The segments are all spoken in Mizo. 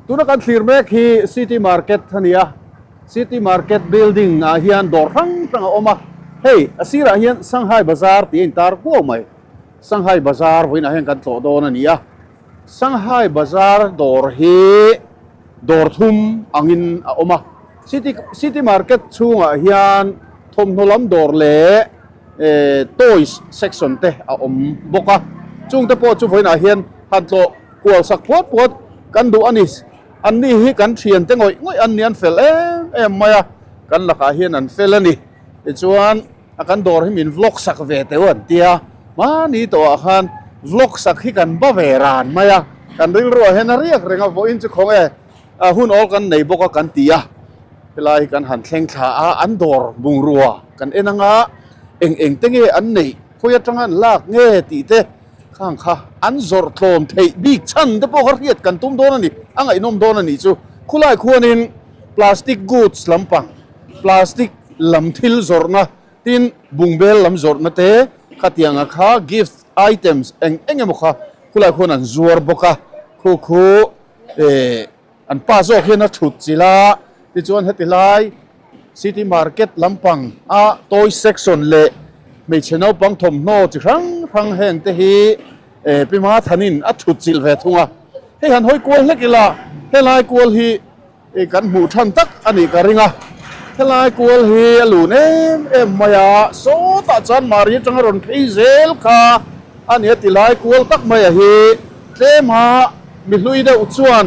Tuna kan thlir mek hi City Market a ni a, City Market building ah hian dawr hrang hrang a awm a, hei a sirah hian Shanghai Bazaar tih a intar kuau mai. Shanghai Bazaar vawiinah hian kan tlawh dawn a ni a, Shanghai Bazaar dawr hi dawr thum angin a awm a, City City Market chhungah hian thawmhnaw lam dawr leh eh toys section te a awm bawk a, chungte pawh chu vawiinah hian han tlawh kual sak puat puat kan duh a ni. Anni hi kan thiante ngawih ngawih an ni, an fel em em mai a, kan lakah hian an fel a ni. Tichuan a kan dawr hi min vlog sak ve teuh an tia, mahni tawhah khan vlog sak hi kan ba ve ran mai a, kan rilruah hian a riak reng a, vawiin chu khawnge a hun awl kan nei bawk a kan ti a, helai hi kan han thleng thla a, an dawr bungrua kan en anga eng eng te nge an neih, khawi atanga an lak nge tih te khang kha an zawrh tlawm theih bik chhan te pawh kha hriat kan tum dawn a ni, a ngaihnawm dawn a nih chu. Khulai khuanin plastic goods lampang, plastic lam thil zawrhna tin bungbel lam zawrhna te khatianga kha gift items eng eng emaw kha khulai khuan an zuar bawk a, khu khu eh an pa zawk hian a thut chilh a, tichuan heti lai city market lampang a toy section leh hmeichhe naupang thawmhnaw chi hrang hrang heng te hi eh Pi Mathanin a thut chilh ve thung a, hei han hawi kual hlek ila helai kual hi. I kan hmuh than tak a nih ka ring a, helai kual hi a lun em em mai a, sawtah chuan mahni atanga rawn phei zel kha a ni a ti lai kual tak mai a hi tlem a mi hlui deuh chuan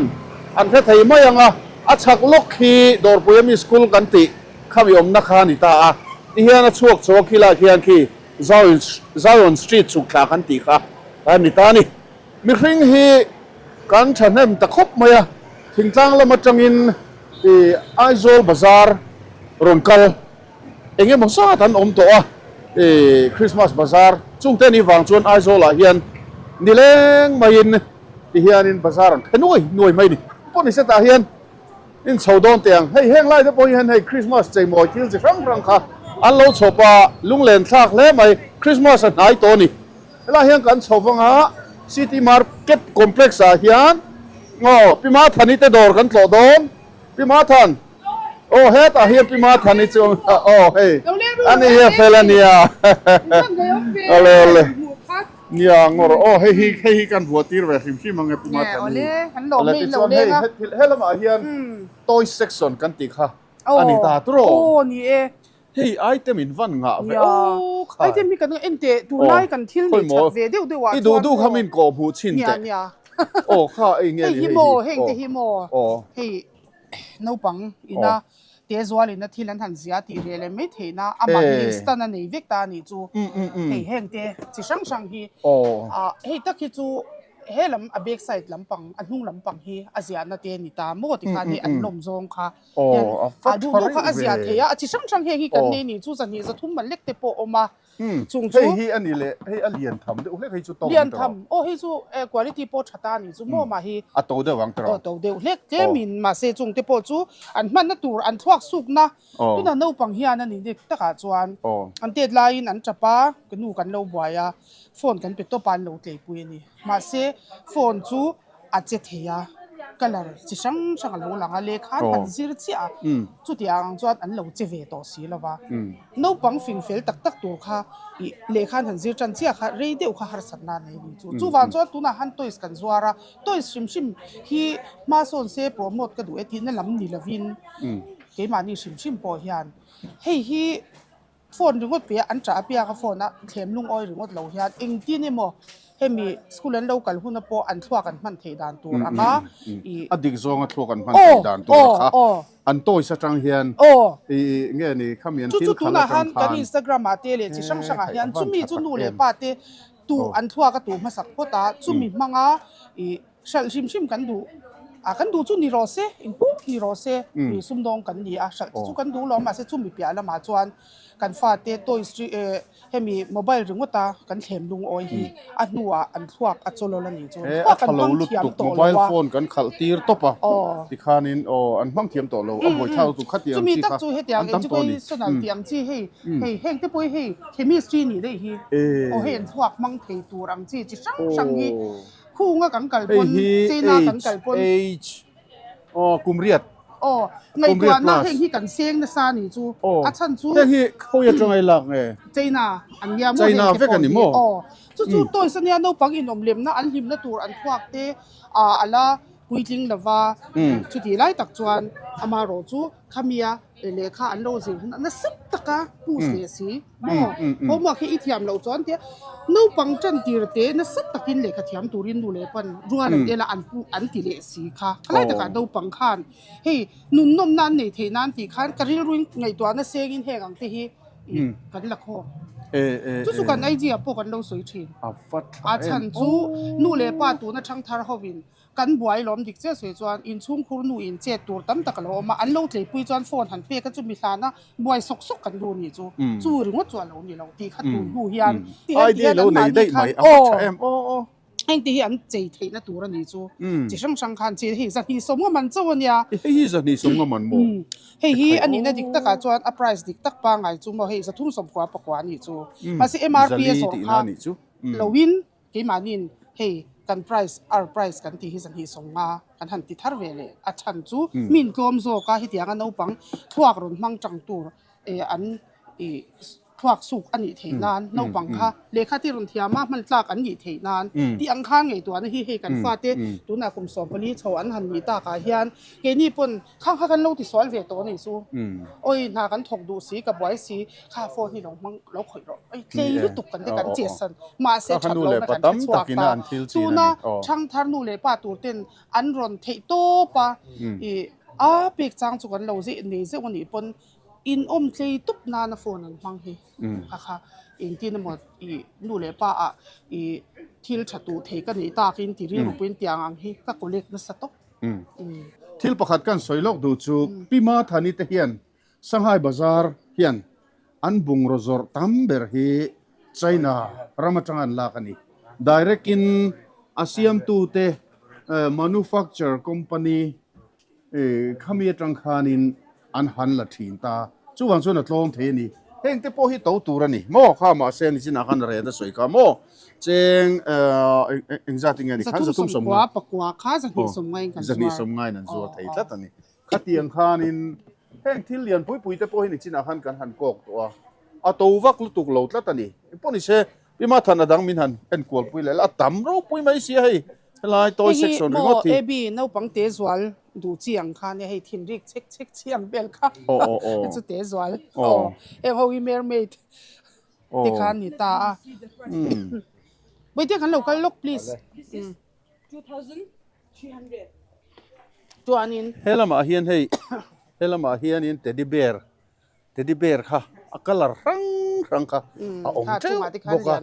an hre thei mai ang a, a chhak lawk hi Dawrpui ami school kan tih khami awmna kha a ni ta a, tihian a chhuak chho a khilai khian khi Zion Street chhuk thla kan tih kha a ni ta a ni. Mihring hi kan thahnem ta khawp mai a, thingtlang lam atangin ih Aizawl bazar rawn kal eng emaw zat an awm tawh a, ih Christmas bazar chungte ni vang chuan Aizawl ah hian nileng maiin ti hianin bazar an phe nuai nuai mai a ni. Pawh ni setah hian in chho dawn teh ang, hei heng lai te pawh hian hei Christmas cheimawi thil chi hrang hrang kha an lo chhawp a, lunglen thlak hle mai, Christmas a hnai tawh a ni. Helaiah hian kan chho vang a, City Market Complex ah hian aw Pi Mathani te dawr kan tlawh dawn. Pi Mathan, aw hetah hian Pi Mathani chu aw hei a ni hi a fel a nia. Awle awle nia ngawr aw hei hi hei hi kan vuah tir ve hrim hrim ang e Pi Mathani. Awle tichuan hei helamah hian toy section kan tih kha a ni ta tawh. Aw ni e. Hei item in van ngah ve aw khai. Item hi kan en teh tunlai kan thil nei that ve deuh deuh ah chuan. I duh duh kha min kawh hmuh chhin teh. Nia nia. Aw kha ei nge ni hei hi. Hei hi maw heng te hi maw. Hei naupang ina te zual ina thil an han zia tih reh leh mai theih na amah hi instant a nei vek ta a nih chu. Hei heng te chi hrang hrang hi. Hei tak hi chu he lam a back side lampang a hnung lampang hi a ziahna te a ni ta maw tikhan hei an lawm zawng kha. Aw, a va tha reuh ve. A zia thei a, a chi hrang hrang heng hi kan nei ni chu zahnih zathum man lek te pawh awm a. Chung chu. Hei hi a ni leh, hei a lian tham deuh hlek hei chu to ang Lian tham, aw hei chu quality pawh tha ta a ni chu maw mah hi. A to deuh ang tawh. Aw to deuh hlek tlemin mahse chung te pawh chu an hmanna tur an thluak sukna tunah naupang hian a ni dik takah chuan an tet laiin an tap a, ka nu kan lo buai a, phone kan pe tawp a an lo tleipui a ni. Mahse phone chu a che thei a, colour chi hrang hrang a lo lang a, lehkha an han zir chiah a, chutiang ang chuan an lo che ve tawh si lo va, naupang fing fel tak tak tur kha ih lehkha an han zir tan chiah kha rei deuh kha harsatna a nei a ni chu. Chuvang chuan tunah han toys kan zuar a, toys hrim hrim hi hma sawn se promote ka duh e tihna lam ni lovin keimahni hrim hrim pawh hian hei hi Phone ringawt piah an ṭah apiang a phone a thlem lungawi ringawt lo hian engtin emaw hemi school an lo kal huna pawh an thluak an hman theih dan tur ang a ih A dik zawnga thluak an hman theih dan tur kha an toys atang hian ih nge ni khami an thil khal atang khan. Chu chu tunah han kan Instagram ah te leh chi hrang hrang ah hian chumi chu nu leh pa te tuh an thluak a tuh hmasak phawt a chumi hmanga ih Hralh hrim hrim kan duh a, kan duh chu ni rawh se, engpawh ni rawh se, mi sumdawng kan ni a, hralh te chu kan duh lo mahse chumi piah lamah chuan kan fate toys chi eh hemi mobile ringawt a kan thlem lungawi hi a hnuah an thluak a chawlawl a nih chu, He a tha lo lutuk mobile phone kan khalh tir tawp a tikhanin aw an hmang thiam tawh lo a buaithlak lutuk khatiang chi kha an tam tawh a ni. Chumi tak chu hetiang educational tih ang chi hei hei heng te pawh hi hei chemistry nih daih hi aw hei an thluak hmang thei tur ang chi chi hrang hrang hi. Khunga kan kal Hei pawn, hi China kan kal pawn. H H. Aw kum riat. Aw ngaihtuahna heng hi kan seng nasa a nih chu. A chhan chu. Heng hi khawi atanga i lak nge? China an nia maw China vek a ni maw? Aw chu chu toys ania naupang inawm lemna an hlimna tur an thluak te a la puitling lova chutih lai tak chuan amaherawh chu khamia lehkha an lo zir hun a nasa taka push leh si maw homework hi i thiam loh chuan tia naupang tan tir te nasa takin lehkha thiam turin nu leh pan rual an ela an pu an ti leh si kha khalai takah naupang khan hei nun nawmna an nei theih nan tih khan ka rilruin ngaihtuahna sengin heng ang te hi kan la khawm chu chu kan idea pawh kan lo sawi thin a chhan chu nu leh pa tuna thangthar hovin Kan buai lawm dik chiah sawi chuan inchhungkhur nu in chet tur tam tak a lo awm a, an lo tleipui chuan phone han pek a chu mi hlana buai sawk sawk kan duh nih chu, chu ringawt chu a lo ni lo tih kha tun hnu hian ti hian ti hian an mahni khan aw heng te hi an chei theihna tur a nih chu chi hrang hrang khan chei hei zahnih sawm nga man chauh a nia. Hei hi zahnih sawm nga man maw? Hei hi a nihna dik takah chuan a price dik tak pangngai chu maw hei zathum sawmkua pakua a nih chu mahse MRP a zawrh kha loin Keimahniin hei kan price, our price kan tih hi zahnih sawnga kan han ti thar ve leh a chhan chu min tlawm zawk a, hetianga naupang thluak rawn hmang tang tur eh an ih thluak suk a nih theih nan naupang kha lehkha te rawn thiam a hman tlak an nih theih nan tih ang khan ngaihtuahna hi hei kan fate tunah kum 14 chho an han nih takah hian keini pawn Khang kha kan lo ti sual ve tawh a nih chu. Awi hna kan thawk duh si, ka buai si, kha phone hi lo hmang lo khawih rawh. Awi tlei lutuk kan te kan che san. Mahse that lohna kan hre chhuak ta. Tuna thangthar nu leh pa tur ten an rawn theih tawp a, i a pek chang chu kan lo zeh nei zeuh a nih pawn in awm tlei tup nana phone an hmang hi. Kha kha engtin emaw i nu leh pa ah i thil tha tuh thei ka nih takin ti rilru puiin tiang ang hi ka collect nasa tawp. Thil pakhat kan sawi lawk duh chu Pi Mathani te hian Shanghai Bazar hian an bungraw zawrh tam ber hi China ram atanga an lak a ni. Direct in a siamtute manufacture company khami atang khanin an han la thin ta. Chuvang chuan a tlawm thei a ni. Heng te pawh hi to tur a ni maw? Kha mahse nichinah khan ret a sawi kha maw? Cheng engzat enge a ni khan? Zathum sawmkua pakua kha zahnih sawmngaiin kan zuar. Zahnih sawmngaiin an zuar thei tlat a ni. Khatiang khanin heng thil lian pui pui te pawh hi nichinah khan kan han kawk tawh a, a to vak lutuk lo tlat a ni. Engpawh ni se Pima than a dang min han enkual pui leh la, a tam ropui mai sia hei. Helai toy section ringawt hi. Hei hi maw AB naupang te zual duh chi ang kha nia hei thinrik chek chek chi ang vel kha chu te zual aw heng ho hi mermaid te kha an ni ta a. Bawihte kan lo kal lawk please. Chuanin. He lamah hian hei he lamah hianin teddy bear Teddy bear kha a colour hrang hrang kha a awm teuh bawk a,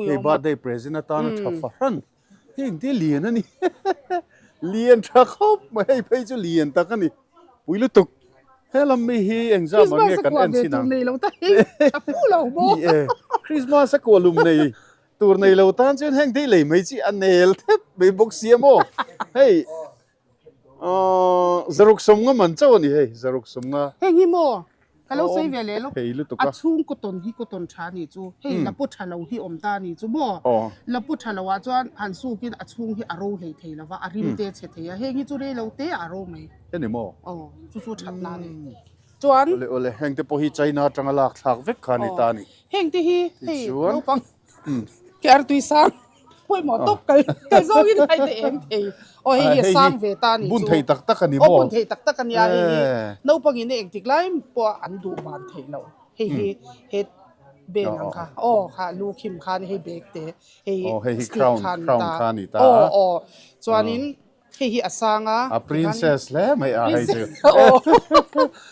hei birthday present atana tha fahran hei engtia lian a ni lian tha khawp mai hei phei chu lian tak a ni pui lutuk helam mi hi engzam ah nge kan en chhin ang ni e Christmas a kuah lum nei tur nei lo tan chuan heng te hi lei mai chi a nel thep mai bawk sia maw hei. Aww zaruk sawm nga man chauh a ni hei zaruk sawm nga. Heng hi maw ka lo sawi ve leh lawk thei lutuk a. A chhung cotton hi cotton tha a nih chu hei lapu tha lo hi awm ta a nih chu maw lapu tha lo ah chuan han suk in a chhung hi a ro hlei thei lo va a rim te a chhe thei a heng hi chu rei lo te ah a ro mai. Heni maw? Aw chu chu that na a ni. Chuan. Awle awle heng te pawh hi China atanga lak thlak vek kha a ni ta a ni. Heng te hi hei naupang Ke artui sang pawimawh tawp kal kal zawngin hai te eng thei aw hei hi a sang ve ta a nih chu bun thei tak tak a ni maw aw bun thei tak tak a nia hei hi naupangin engtik lai pawh an duh ban theih loh hei hi he ben ang kha aw kha lu khim khan hei bag te hei stick kha a ni ta aw aw chuanin Hei hi a sang a. A princess hle mai a hei chu.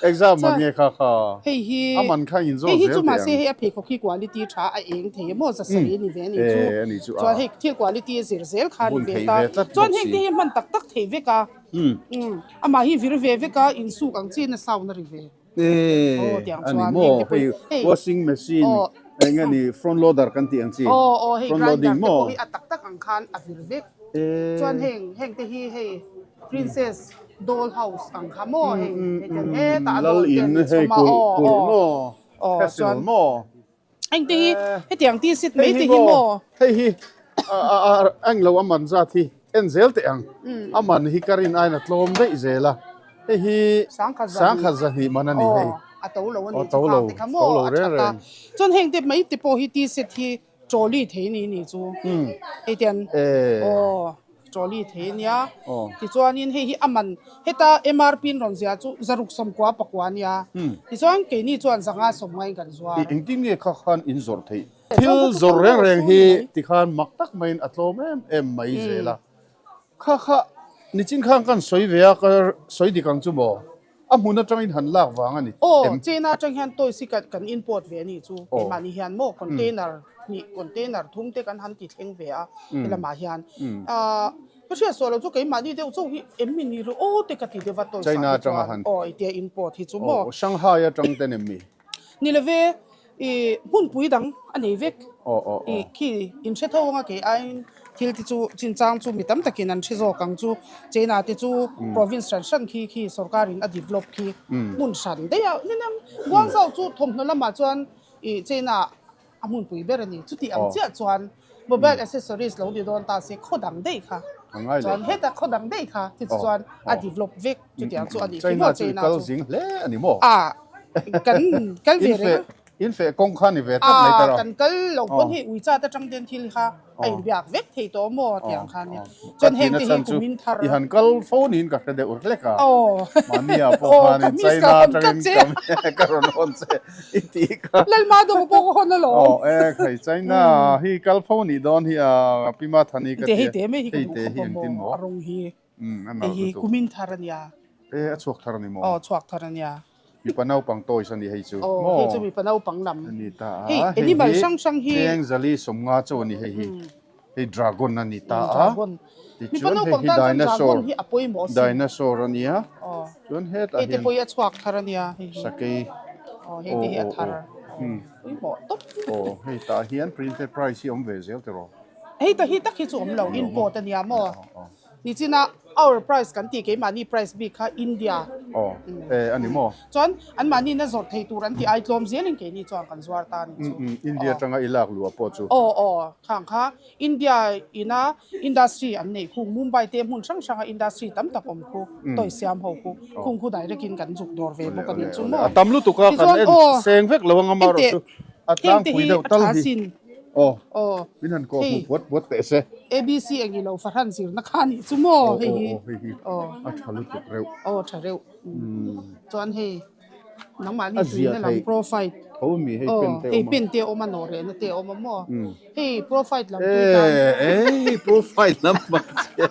Exam man nge kha kha. Hei hi. A man kha in zawt zel Hei hi chu mahse hei a pheikhawk hi quality tha a eng thei emaw za sarih a ni ve a ni chu. E a ni chu a. Chuan hei thil quality a zir zel kha a ni ve ta. Chuan heng te hi hman tak tak thei vek a. Amah hi vir ve vek a insuk ang chiin a sound a ri ve. E a ni maw hei washing machine eng nge ni front loader kan tih ang chi front loading maw a tak tak ang khan a vir vek chuan heng heng te hi hei princess doll house ang kha maw hei hei ten hetah a lal in hei kulh kulh maw castle maw heng te hi hetiang ti sit mai te hi maw hei hi a englo a man zat hi. En zel teh ang. A man hi ka rin aiin a tlawm daih zel a. Hei hi sangkhat zahnih man a ni hei. A to lo a ni chu khang te kha maw a that a. Chuan heng te mai te pawh hi tea set hi trolley thei ni ni chu. Hei te an aw trolley thei ania. Tichuanin hei hi a man heta MRP in rawn zia chu zaruk sawmkua pakua ania. Tichuan keini chuan zanga sawmngain kan zuar. Engtin nge kha khan in zawrh theih? Thil zawrh reng reng hi tikhan mak tak maiin a tlawm em em mai zel a. Kha kha nichin khan kan sawi ve a, ka sawi dik ang chu maw? A hmun atangin han lak vang a ni Aw, China atang hian toys hi kan import ve a nih chu. Keimahni hian maw container hnih, container thum te kan han ti thleng ve a helamah hian. Ahh ka hriat suah lo chu keimahni deuh chauh hi em mi ni ru aw te ka ti deuh a toys ah hi chuan aw tia import hi chu maw. Aw, Shanghai atang ten em mi? Ni love i hmunpui dang a nei vek. I khi in hre tho anga kei aiin thil te chu chinchang chu mi tam takin an hre zawk ang chu. China te chu province hran hran khi khi sorkar in a develop khi hmun hran daih a. Ninang Guangzhou chu thawmhnaw lamah chuan i China a hmunpui ber a ni. Chuti ang chiah chuan mobile accessories lo ni dawn ta se khaw dang daih kha chuan heta khaw dang daih kha ti chuan a develop vek. Chutiang chu a nih khi maw China chu i kal zing hle a ni maw? A, kan kal ve reng a. In feh kawng kha ni ve tlat mai ta rawh. A, kan kal lo pawn hei Uicha te atang ten thil kha a inbiak vek thei tawh maw tiang kha nia. Chuan heng te hi kum in thar. I han kal fo niin ka hre deuh hlek a. Mahnia pawh khanin China atangin ka rawn hawn che i tih kha. Lalma dawng pawh ka hawn alawm. Aw e khai China hi kal fo nih dawn hi a Pi Mathani ka ti a. Hei te mai hi ka duh khawp a maw a rawng hi. Hei hi kumin thar a nia. E a chhuak thar a ni maw? Aw chhuak thar a nia. Mipa naupang toys a ni hei chu. Aw hei chu mipa naupang lam. A ni ta a. Hei animal hrang hrang hi. Cheng zali sawmnga chaw a ni hei hi. Hei dragon a ni ta a. Dragon. Mipa naupang tan chuan dragon hi a pawimawh asin. Dinosaur a nia. Aw. Chuan hetah hian. Hei te pawh hi a chhuak thar a nia hei hi. Sakei. Aw hei te hi a thar. Pawimawh tawp. Aw hei tah hian printed price hi a awm ve zel tiraw. Hei ta hi tak hi chu awm lo import a nia maw. Nichina our price kan tih keimahni price bik kha India. Aw e a ni maw? Chuan anmahni na zawrh thei tur an tih ai tlawm zelin keini chuan kan zuar ta a ni chu. India atanga i lak luh ah pawh chu. Aw aw khang kha India ina industry an neih khung Mumbai te hmun hrang hranga industry tam tak awm khu toy siam ho khu khung khu direct in kan zuk dawr ve bawk a ni chu maw. A tam lutuk a kan en seng vek lo anga marawh chu a tlangpui deuh tal hi. Aw, min han kawh hmuh puat puat teh se. ABC eng ilo fahran zirna kha a nih chu maw hei hi. Aw, hei hi a tha lutuk reuh. Aw, tha reuh. Chuan hei nangmahni tuina lam profile. Tho mi hei pen te awm a. Hei pen te awm a, nawh rehna te awm a maw. Hei profile lam pui tan. Ee, profile lam pang che.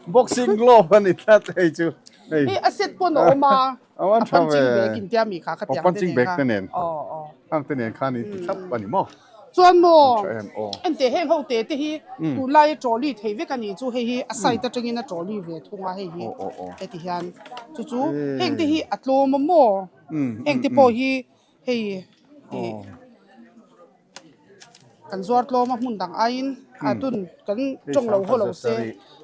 Boxing glove a ni tlat hei chu. Hei a set pawn a awm a. A punching bag in tia mi kha kha tiang punching bag te nen hang te nen khan in ti thlap a ni maw chuan maw ente heng ho te te hi tunlai a trolley thei vek a ni chu hei hi a side atangin a trolley ve thung a hei hi heti hian chu chu heng te hi a tlawm a maw heng te pawh hi hei Kan zuar tlawm a hmun dang aiin a tun kan tawng lo haw lo se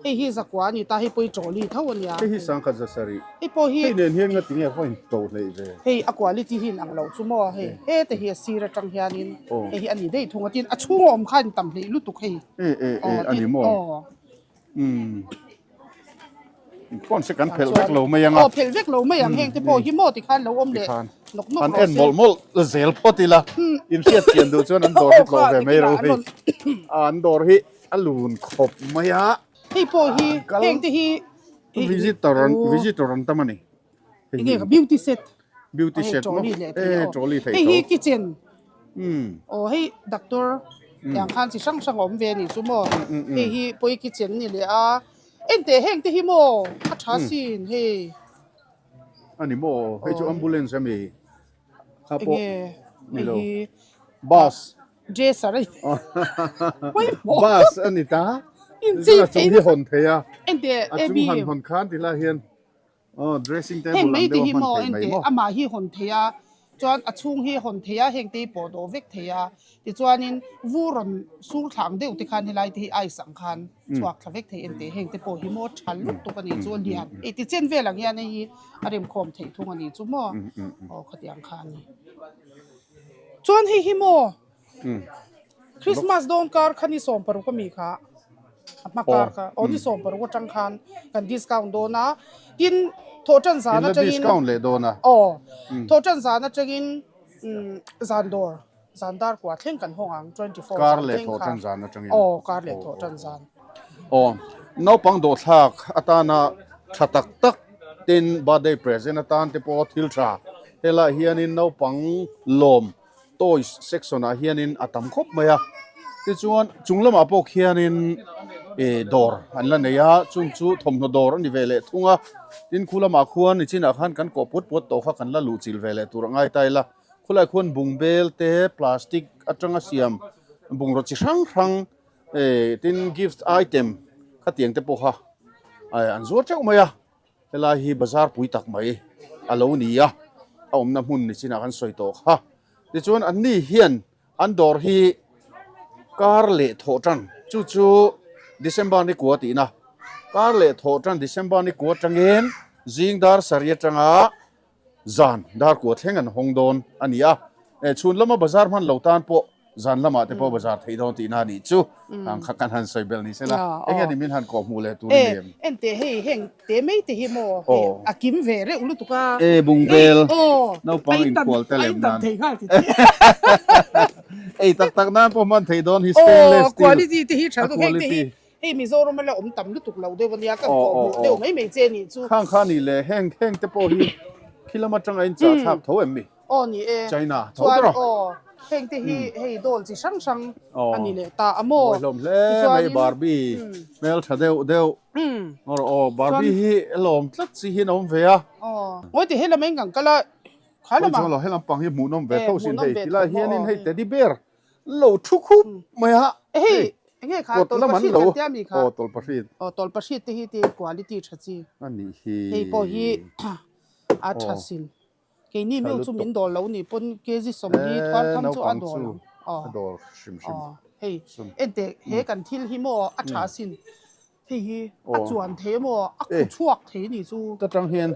hei hi zakua a ni ta hei pawh hi trolley tho a nia. Hei hi sangkhat zasarih. Hei pawh hi hei nen hian nga tinge vawiin to hleih ve. Hei a quality hi in ang loh chu maw hei hete hi a sir atang hianin hei hi a ni daih thung a tin a chhung a awm khan in tam hleih lutuk hei. E e e a ni maw. Umm pawn se kan phelh vek lo mai ang a. Aw phelh vek lo mai ang heng te pawh hi maw tikhan lo awm leh nawk nawk An en mawlh mawlh zel phawt ila in hriat chian duh chuan an dawr hi tlawh ve mai ro hei. An dawr hi a lun khawp mai a. Hei pawh hi heng te hi visitor an visitor an tam a ni. Enge ka beauty set. Beauty set maw? E trolley thei tho. Hei hi kitchen. Aw hei doctor tiang khan chi hrang hrang a awm ve a nih chu maw. Hei hi pawi kitchen ni leh a. Enteh heng te hi maw a tha sin hei. A ni maw hei chu ambulance a mi. Kha pawh ni lo. Bus. Dresser a ni. Bus a ni ta. Inchei A chung hi hawn thei a. Enteh A chung han hawn khan ti lai hian. Aw dressing table Heng mai te hi maw ente amah hi hawn thei a chuan a chhung hi hawn thei a heng te hi pawh dawh vek thei a tichuanin vur rawn sur thla ang deuh te khan helai te hi ice ang khan chhuak thla vek thei ente heng te pawh hi maw tha lutuk a nih chu a lian hei ti chen vel ang hian hei hi a remkhawm theih thung a nih chu maw aw khatiang kha a ni chuan hei hi maw Christmas dawn kar kha ni 16 a mi kha. A hma kar kha aw ni 16 atang khan kan discount dawn a tin thawhtan zan atangin discount leh dawn a aw thawhtan zan atangin zan dawr zan dar kua thleng kan hawng ang 24 kar leh thawhtan zan atangin aw kar leh thawhtan zan aw naupang dawhthlak atana tha tak tak tin birthday present atan te pawh thil tha helaiah hianin naupang lawm toys section ah hianin a tam khawp mai a tichuan chung lamah pawh khianin ih dawr an la nei a chung chu thawmhnaw dawr a ni ve leh thung a tin khu lamah khuan nichinah khan kan kawh puat puat tawh kha kan la luh chilh ve leh tur a ngai ta ila khulaiah khuan bungbel te plastic atanga siam bungraw chi hrang hrang eh tin gift item khatiang te pawh kha an zuar teuh mai a. Helai hi bazar pui tak mai a lo ni a, a awmna hmun ni chinah kan sawi tawh kha. Tichuan an ni hian an dawr hi kar leh thawh tan chu chu December ni kua tihna kar leh thawh tan December ni kua atangin zing dar sarih atanga Zan dar kua thleng an hawng dawn a ni a, chhun lama bazar hman lo tan pawh zan lamah te pawh bazar theih dawn tihna a nih chu ang kha kan han sawi belh ni sela, enge ni min han kawh hmuh leh tur a ni em? Enteh hei heng te mai te hi maw hei a kim ve reuh lutuk a. E bungbel naupang inkual te lem nan. Ei tak tak nan pawh hman theih dawn hi stainless steel. Quality te hi tha lutuk heng te hi Hei Mizoram a la awm tam lutuk lo deuh a nia, ka kawh hmuh deuh mai mai che a nih chu. Khang kha ni le, heng heng te pawh hi khi lam atanga in chah thlak tho em mi? Aw ni e. China tho tawh rawh. Chuan aw, heng te hi hei dawl chi hrang hrang a ni leh ta a maw? Mawi hlawm hle mai Barbie hmel tha deuh deuh. Aw Barbie hi lawm tlat chi hian a awm ve a. Aw, ngawi teh helam a ingang kal a, kha lamah. Chuan lo helam pang hi hmuhnawm ve tho sin hei, tilai hianin hei teddy bear Lo thu khup mai a. Hei enge kha Kawt lam an tawlhpahrit lo. kan tia mi kha. Aw tawlhpahrit. Aw tawlhpahrit te hi ti quality tha chi. A nih hi. Hei pawh hi a tha sin. Keini Tha meu chu lutuk. min dawl lo ni pawn kg 40 thuar Eh tham chu a naupang dawl chu ang. Aw. a dawl hrim hrim. Aw hei Sum. enteh he kan thil hi maw a tha sin. Hei hi a Aw. chuan thei emaw a Eh. khu chhuak thei ni chu. Ta tang hian.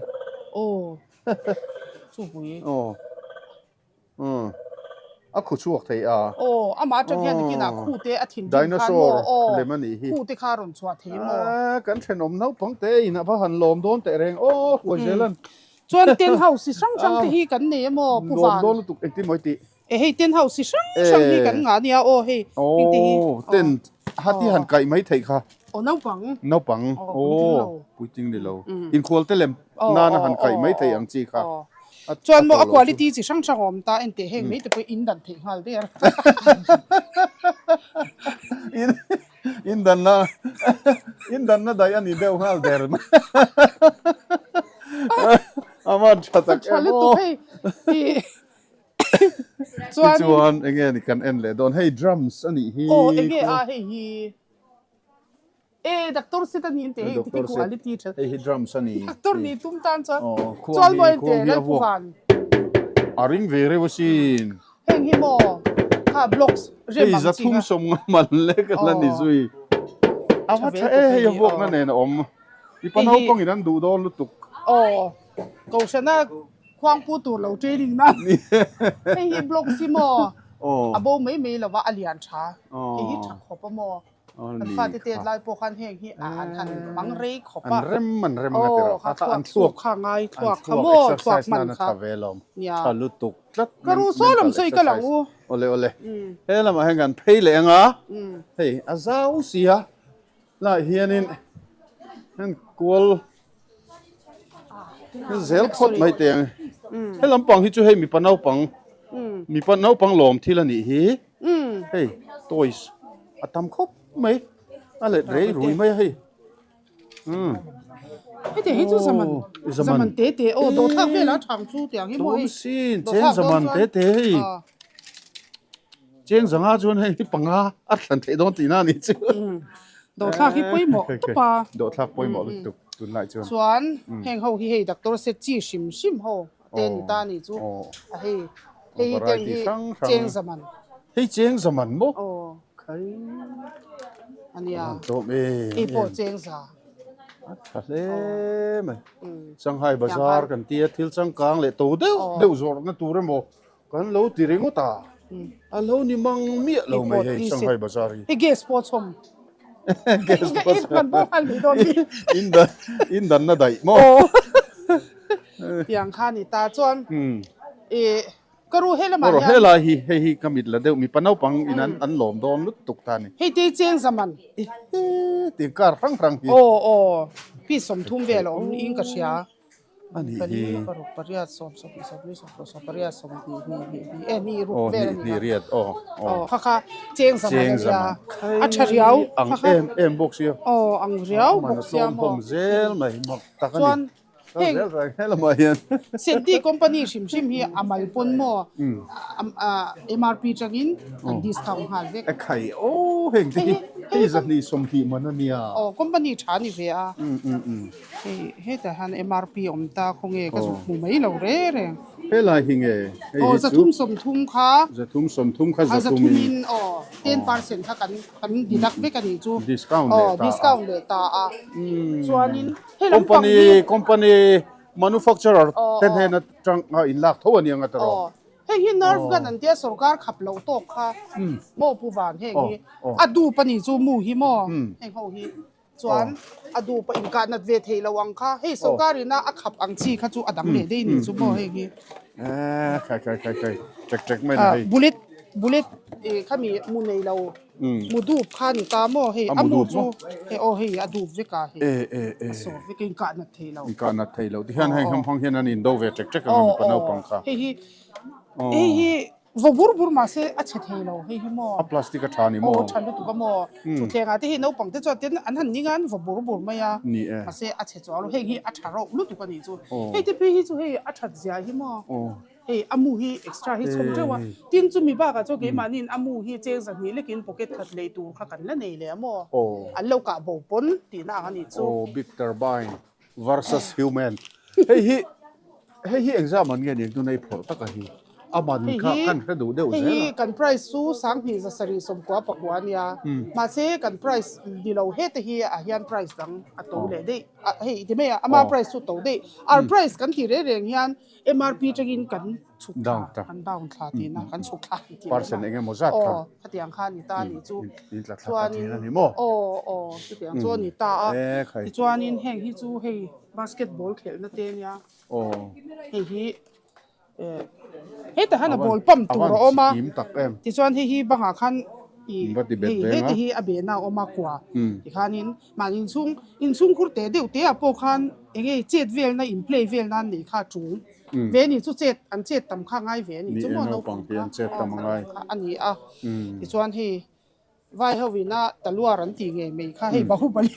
Aw. Chupui. Aw. Umm a khu chhuak thei a. Aw amah atang hian nikinah khu te a thinrim khan maw Dinosaur aw lem a nih hi. khu te kha a rawn chhuah thei maw. Aaa kan thenawm naupang te in a va han lawm dawn teh reng aw huai zel an. Chuan tent house chi hrang hrang te hi kan nei emaw Pu Lawm Van. dawn lutuk engtin mawi tih. E hei tent house chi hrang hrang hi kan ngah nia aw hei heng te hi. Aw tent hati han kaih mai theih kha. Aw naupang. Naupang aw puitling ni lo. Inkhual te lem nana han kaih mai theih ang chi kha. Chuan maw a quality chi hrang hrang a awm ta enteh heng mai te pawh in dan theih nghal der. In in danna in danna daih a ni deuh nghal der mai. A man tha tak em aw. Chuan Tichuan enge ni kan en leh dawn hei drums a nih hi. Aw enge a hei hi. E doctor set a ni in teh hei Doctor set. quality tha. Hei hi drums a ni. Doctor ni tum tan chuan. Aw khuang Chuan hi maw en khuang teh hi a Lalpu vuak. Van. A ring ve reuh asin. Heng hi maw kha blocks rem Hei ang chi zathum kha. sawm nga man lek a la ni Aw. zui. A Tha va ve tha tawp e hei hei a hi vuakna aw. nen a awm. Mipa Hei hi naupangin an duh dawn lutuk. Aw Kohhrana khuangpu tur lo training nan. Hei hi blocks hi maw Aw. a bo mai mai lova a lian tha. Hei hi Aw. tha khawp a maw. Kan fate tet lai pawh khan heng hi a an han mang rei khawp a. An rem an rem nga tiraw. Aw kha thluak thluak kha ngai thluak kha maw thluak hman kha. Tha ve lawm. Tha lutuk tlat. Ka ru saw lam sawi ka lang u. Awle awle. He lamah hian kan phei leh anga. Hei a zau si a. Lai hianin an kual zel phawt mai teh ang. He lampang hi chu hei mipa naupang mipa naupang lawm thil a nih hi. Hei toys a tam khawp mai a let rei rui mai a hei. Heti hi chu zaman zaman te te aw dawhthlak velah thang chu tiang hi maw hei. Tlawm sin cheng zaman te te hei. Cheng zanga chuan hei hi panga a thlan theih dawn tihna a nih chu. Dawhthlak hi pawimawh tawp a. Dawhthlak pawimawh lutuk tunlai chuan. Chuan heng ho hi hei doctor set chi hrim hrim ho te ni ta ni chu a hei hei hi teng hi cheng zaman. Hei cheng zaman maw? Aw. Khai. Ania. Tlawm em. Hei pawh cheng za. A tha hle mai. Shanghai bazar kan tia thil changkang leh to deuh deuh zawrhna tur emaw Kan lo ti ringawt a, a lo ni mang miah lo mai hei Shanghai Bazaar hi. Hei gas pawh a chhawm. Gas Ka in man pawh nghal mai dawn mi. In dan in danna daih maw? Aw. Tiang kha ni ta chuan i ka ru he lamah hian. He lai hi hei hi ka mit la deuh mipa naupang in an an lawm dawn lutuk ta ni. Hei te cheng zaman. Ehe tiang kar hrang hrang hi. Aw aw piece 30 vel a awm niin ka hria. A nih hi. Pali, paruk, pariat, sawm, sawmhnih, sawmli, sawmkua, sawmpariat, sawmhnih, hnih, hnih, hnih, e hnih ruk vel a ni Hnih riat, aw, aw. Aw, kha kha cheng zaman a nia. A tha riau. Ang em em bawk sia. Aw, ang riau bawk sia maw. A tlawm zel mai, mak tak a ni. Chuan, heng helamah hian. Senti company hrim hrim hi a mal pawn maw, MRP tangin kan discount nghal vek. E khai, aw heng te hi, hei zahnih 20 man a nia. Aw, company tha ni ve a. Hei hetah hian MRP awm ta khawnge ka zuk hmu mai lo re reng. Helai hi nge hei hi chu. Aw 330 kha. 330 kha 300 in. 300 in aw 10% kha kan kan deduct vek a nih chu. Discount leh ta a. Aw discount leh ta a. Chuanin hei lampang hi. Company company manufacturer te hnen atang a inlak tho a nia nga tawh. Aw hei hi nerve gun an tia sorkar khap loh tawk kha maw pu van heng hi a dup a nih chu mu hi maw heng ho hi. Chuan a duh pawh inkah nat ve theih lo ang kha. Hei sorkar ina a khap ang chi kha chu a dang leh daih nih chu maw hei hi. Eeh khai khai khai khai ṭek ṭek mai ni hei. Bullet bullet khami mu nei lo mu dup kha ni ta maw hei a mu chu hei aw hei a dup vek a hei a sawr vek a inkah nat theih lo. Inkah nat theih lo tihian heng heng hmang hian an indo ve ṭek ṭek ang a mipa naupang kha. Hei hi hei hi Vaw bur bur mahse a chhe thei lo hei hi maw. A plastic a tha ni maw. Aw tha lutuk a maw. Thutthleng ah te hi naupang te chuan tin an han ning a an vaw bur bur mai a. Ni e. Mahse a chhe chuang lo heng hi a tha rauh lutuk a nih chu. Hei te phei hi chu hei a that zia hi maw. Hei a mu hi extra hi chhawm teuh a. Tin chumi bakah chuan keimahniin a mu hi cheng zahnih lekin pocket khat lei tur kha kan la nei leh a maw. An lo kah bo pawn tihna ang a nih chu. Aw big turbine versus human. Hei hi hei hi engzah man nge ni ang tuna i phawrh taka hi a man kha kan hre duh deuh zel a. Hei hi kan price chu 2194 a nia mahse kan price ni lo hete hi ah hian price dang a to leh daih hei ti mai a ama price chu to daih ar price kan tih reng reng hian MRP tangin kan chhuk thla kan down thla tihna kan chhuk thla tih leh Percent eng emaw zat kha. Aw khatiang kha a ni ta a nih chu. In tla thla ta thin a ni maw? Aw aw chutiang chu a ni ta a. Tichuanin heng hi chu hei basketball khelhna te ania. Aw. Hei hi eh hetah hian a ball pump tur a awm a. Tichuan hei hi bangah khan ih hei heti hi a behna a awm a kua tikhanin Mahni inchhung inchhungkhur teh deuh te ah pawh khan eng nge chet velna in play vel nan nei kha a tul ve a ni chu chet an chet tam kha a ngai ve a ni chu maw naupang te an chet tam a ngai a ni a tichuan hei vai ho ina taluar an tih ngei mai kha hei bahubali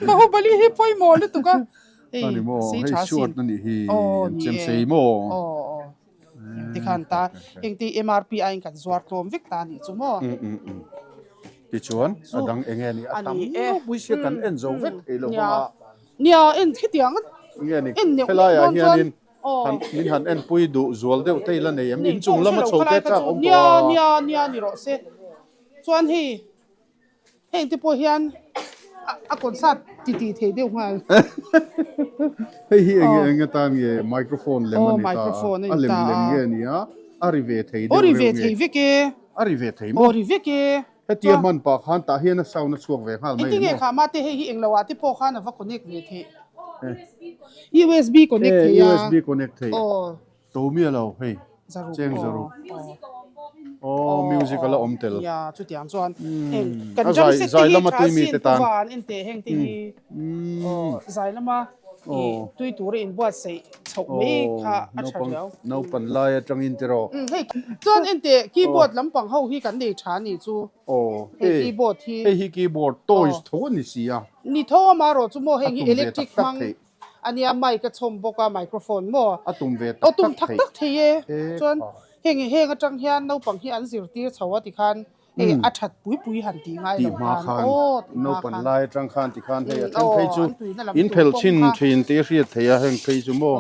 bahubali hi pawimawh lutuk a hei sei tha sin aw ni e aw aw. Tikhan ta heng te MRP aiin kan zuar tlawm vek ta anih chu maw? Tichuan a dang eng nge ni a tam ropui sia kan en zo vek thei lo vang a. Nia en khitiang nge ni helai ah hianin han min han enpui duh zual deuh te ila nei em inchung lama chho te chak awm tawh a. Nia nia nia ni rawh se chuan hei Heng te pawh hian a concert ti ti thei deuh nghal. Hei hi enge enge tan nge microphone lem a ni ta a, a lem lem nge ni a, a ri ve thei deuh reuh nge. Aw ri ve thei vek e. A ri ve thei maw? Aw ri vek e. Hetia hman pah khan tah hian a sound a chhuak ve nghal mai ni maw? Engtin nge kha mate hei hi englo ah te pawh khan a va connect ve theih. USB connect thei a. USB connect thei. Aw. To mi a lo hei cheng zaruk aw music a la awm tel nia chutiang chuan heng kan drum set te hi tha sin pu van en teh heng te hi aw zai lama i tui tura inbuatsaih chhoh mai kha a tha riau naupan lai atangin tiraw hei chuan en teh keyboard lampang ho hi kan nei tha ni chu aw hei keyboard hi hei hi keyboard toys tho a ni si a ni tho a marawh chu maw heng hi electric hmang A nia mic a chhawm bawk a microphone maw? A tum ve tak tak thei. tak tak thei e. Chuan heng heng atang hian naupang hi an zirtir chho a tikhan hei a that pui pui han tih ngai lo khan aw tih hma khan. Naupan lai atang khan tikhan hei a then phei chu in phelh chhin thin tih a hriat theih a heng phei chu maw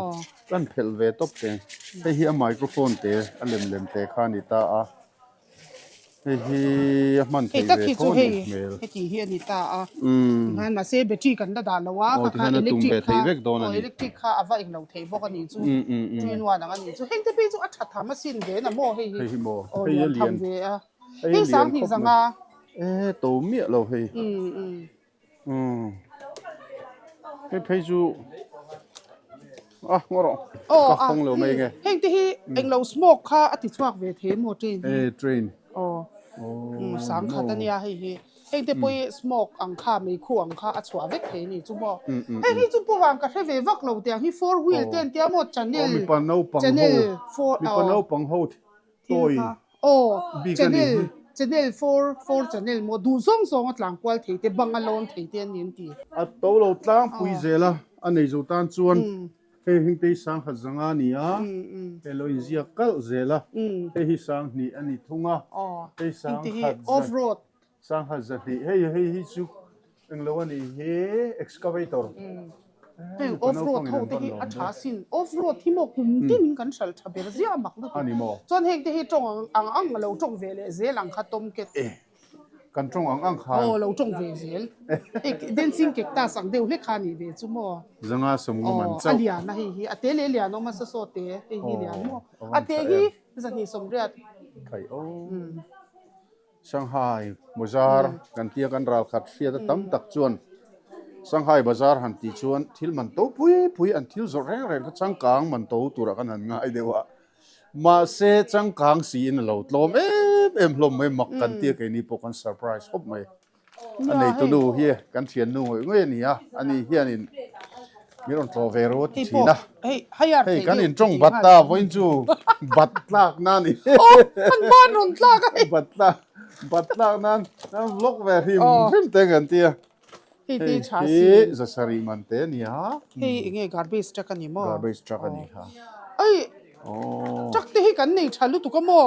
kan phelh ve tawp teng. Hei hi a microphone te a lem lem te kha a ni ta a. Hei hi a hman Hei thei tak ve hi tho chu a hei nih hmel. heti hi a ni ta a. Tikhan mahse battery kan la dah lo a, Aw kha kha tikhan a tum electric ve kha thei vek dawn a aw ni. electric kha a va englo thei bawk a nih chu. Two in one ang a nih chu. Heng te phei chu a tha tham asin ve na maw hei hi. Hei hi maw? Aw Hei a lian tham lian. ve a. Hei a Hei lian 20 khawp mai. zanga. E to miah lo hei. Umm hei phei chu a ngaw rawh ka hawng lo mai nge. Heng te hi englo smoke kha a ti chhuak ve thei maw train hi. E train. Aw umm sangkhat ania hei hi. Heng te pawh hi smoke ang kha meikhu ang kha a chhuah vek thei ani chu maw. Heng hi chu pawh vang ka hre ve vak lo tiang hi four wheel te an tia maw channel channel four mipa naupang ho toy aw channel channel four four channel maw duh zawng zawng a tlang kual thei te bang a lawn thei te ani an ti. A to lo tlangpui zel a a nei zo tan chuan hei heng te hi sangkhat zanga a ni a hei lo inziak kalh zel a hei hi sanghnih a ni thung a hei sangkhat off road Sangha zahnih hei hei hi chu englo a nih hi excavator. Heng off road ho te hi a tha sin off road hi maw kum tin in kan hral tha ber ziah mak lutuk a ni maw chuan heng te hi tawng ang ang a lo tawng ve leh zel ang kha tomcat e kan tawng ang ang khan aw lo tawng ve zel hei dancing cactus ang deuh hlek kha a nih ve chu maw zanga sawmnga man chauh a lian a hei hi a te leh lian awm a sasaw te hei hi lian maw a te hi zahnih sawmriat thai aw. Shanghai Bazaar kan tia kan ral khat hriat a tam tak chuan Shanghai Bazaar han tih chuan thil man to pui pui an thil zawrh reng reng kha changkang man to turah kan han ngai deuh a, mahse changkang siin a lo tlawm em em hlawm mai mak kan tia keini pawh kan surprise khawp mai. A neitu nu hi kan thiannu ngawih ngawih a ni a, ani hianin min rawn tlawh ve ru a ti thin a. Hei kan intawng bat ta vawiin chu bat tlak nan i bat tlak bat tlak nan an vlog ve hrim hrim te kan ti a. Hei hi zasarih man te a ni a. Hei enge garbage truck a ni maw? Garbage truck a ni kha. Ei truck te hi kan nei tha lutuk a maw?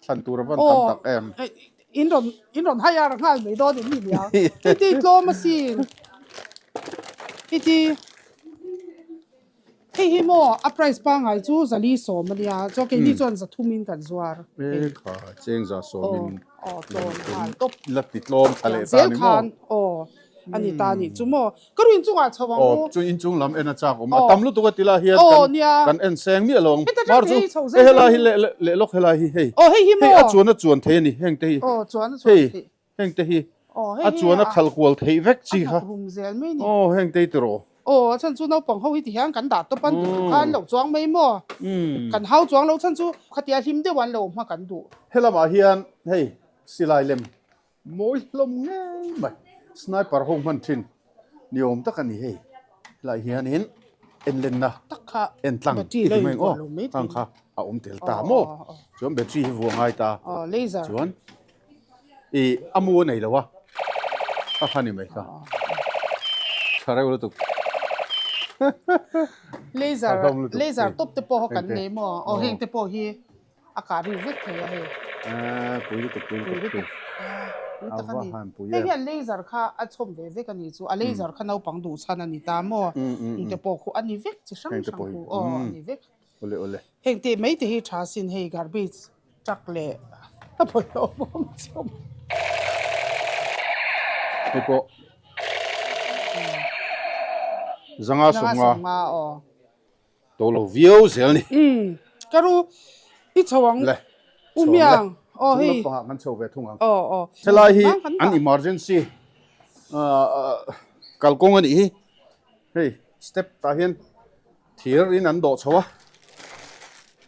Thlan tur a van tam tak em. In rawn in rawn hire nghal mai dawn em ni nia. Hei ti tlawm asin. Hei ti hei hi maw a price pangai chu zali sawm ania chuan keini chuan za thum in kan zuar. E kha cheng za sawm in. Aw tlawm nghal tawp. La ti tlawm thla leh ta ni maw. Aw ani ta ni chu maw. Ka ru inchungah chho ang u. Aw, chu inchung lam en a chak awm. A tam lutuk a ti lai hian kan kan en seng miah lo ang. Mar chu hei helai hi leh leh lawk helai hi hei. Aw hei hi maw. Hei a chuan a chuan thei a ni heng te hi. Aw chuan a chuan thei. Hei heng te hi. A chuan a khal kual theih vek chi kha. A hnawk rum zel mai ni. Aw heng te hi tiraw. Aw a chhan chu naupang ho hi ti hian kan dah tawp an tih khan lo chuang mai maw. Kan hau chuang lo chhan chu khatia hlim deuh an lo hma kan duh. Helamah hian hei silai lem Mawi hlawm ngei mai. Sniper ho hman thin ni awm tak a ni hei. Helai hianin enlenna en tlang i ti mai ang aw. Hang kha a awm tel ta maw. Chuan battery hi vuah ngai ta. Chuan i a mu a nei lo a. A kha ni mai kha. Tha reuh lutuk. Laser laser top te pawh kan nei maw. Aw heng te pawh hi. A kah ri vek thei a hei. Aaa pui lutuk pui lutuk pui. Pui tak a ni. Hei hian laser kha a chhawm ve vek a ni chu. A laser kha naupang duh chhan a ni ta maw. Engte pawh khu a ni vek chi hrang hrang khu aw a ni vek. Awle awle. Heng tih mai te hi tha sin hei garbage truck leh a bawlhhlawh bawm chhawm. Hei pawh zanga sawmnga. Zanga sawmnga aw. To lo viau zel ni. Umm ka ru i chho ang. Le. U miang. Aw hei. Chung lampangah kan chho ve thung ang. Aw aw. Helai hi an emergency kalkawng a nih hi. Hei step tah hian thir in an dawh chho a.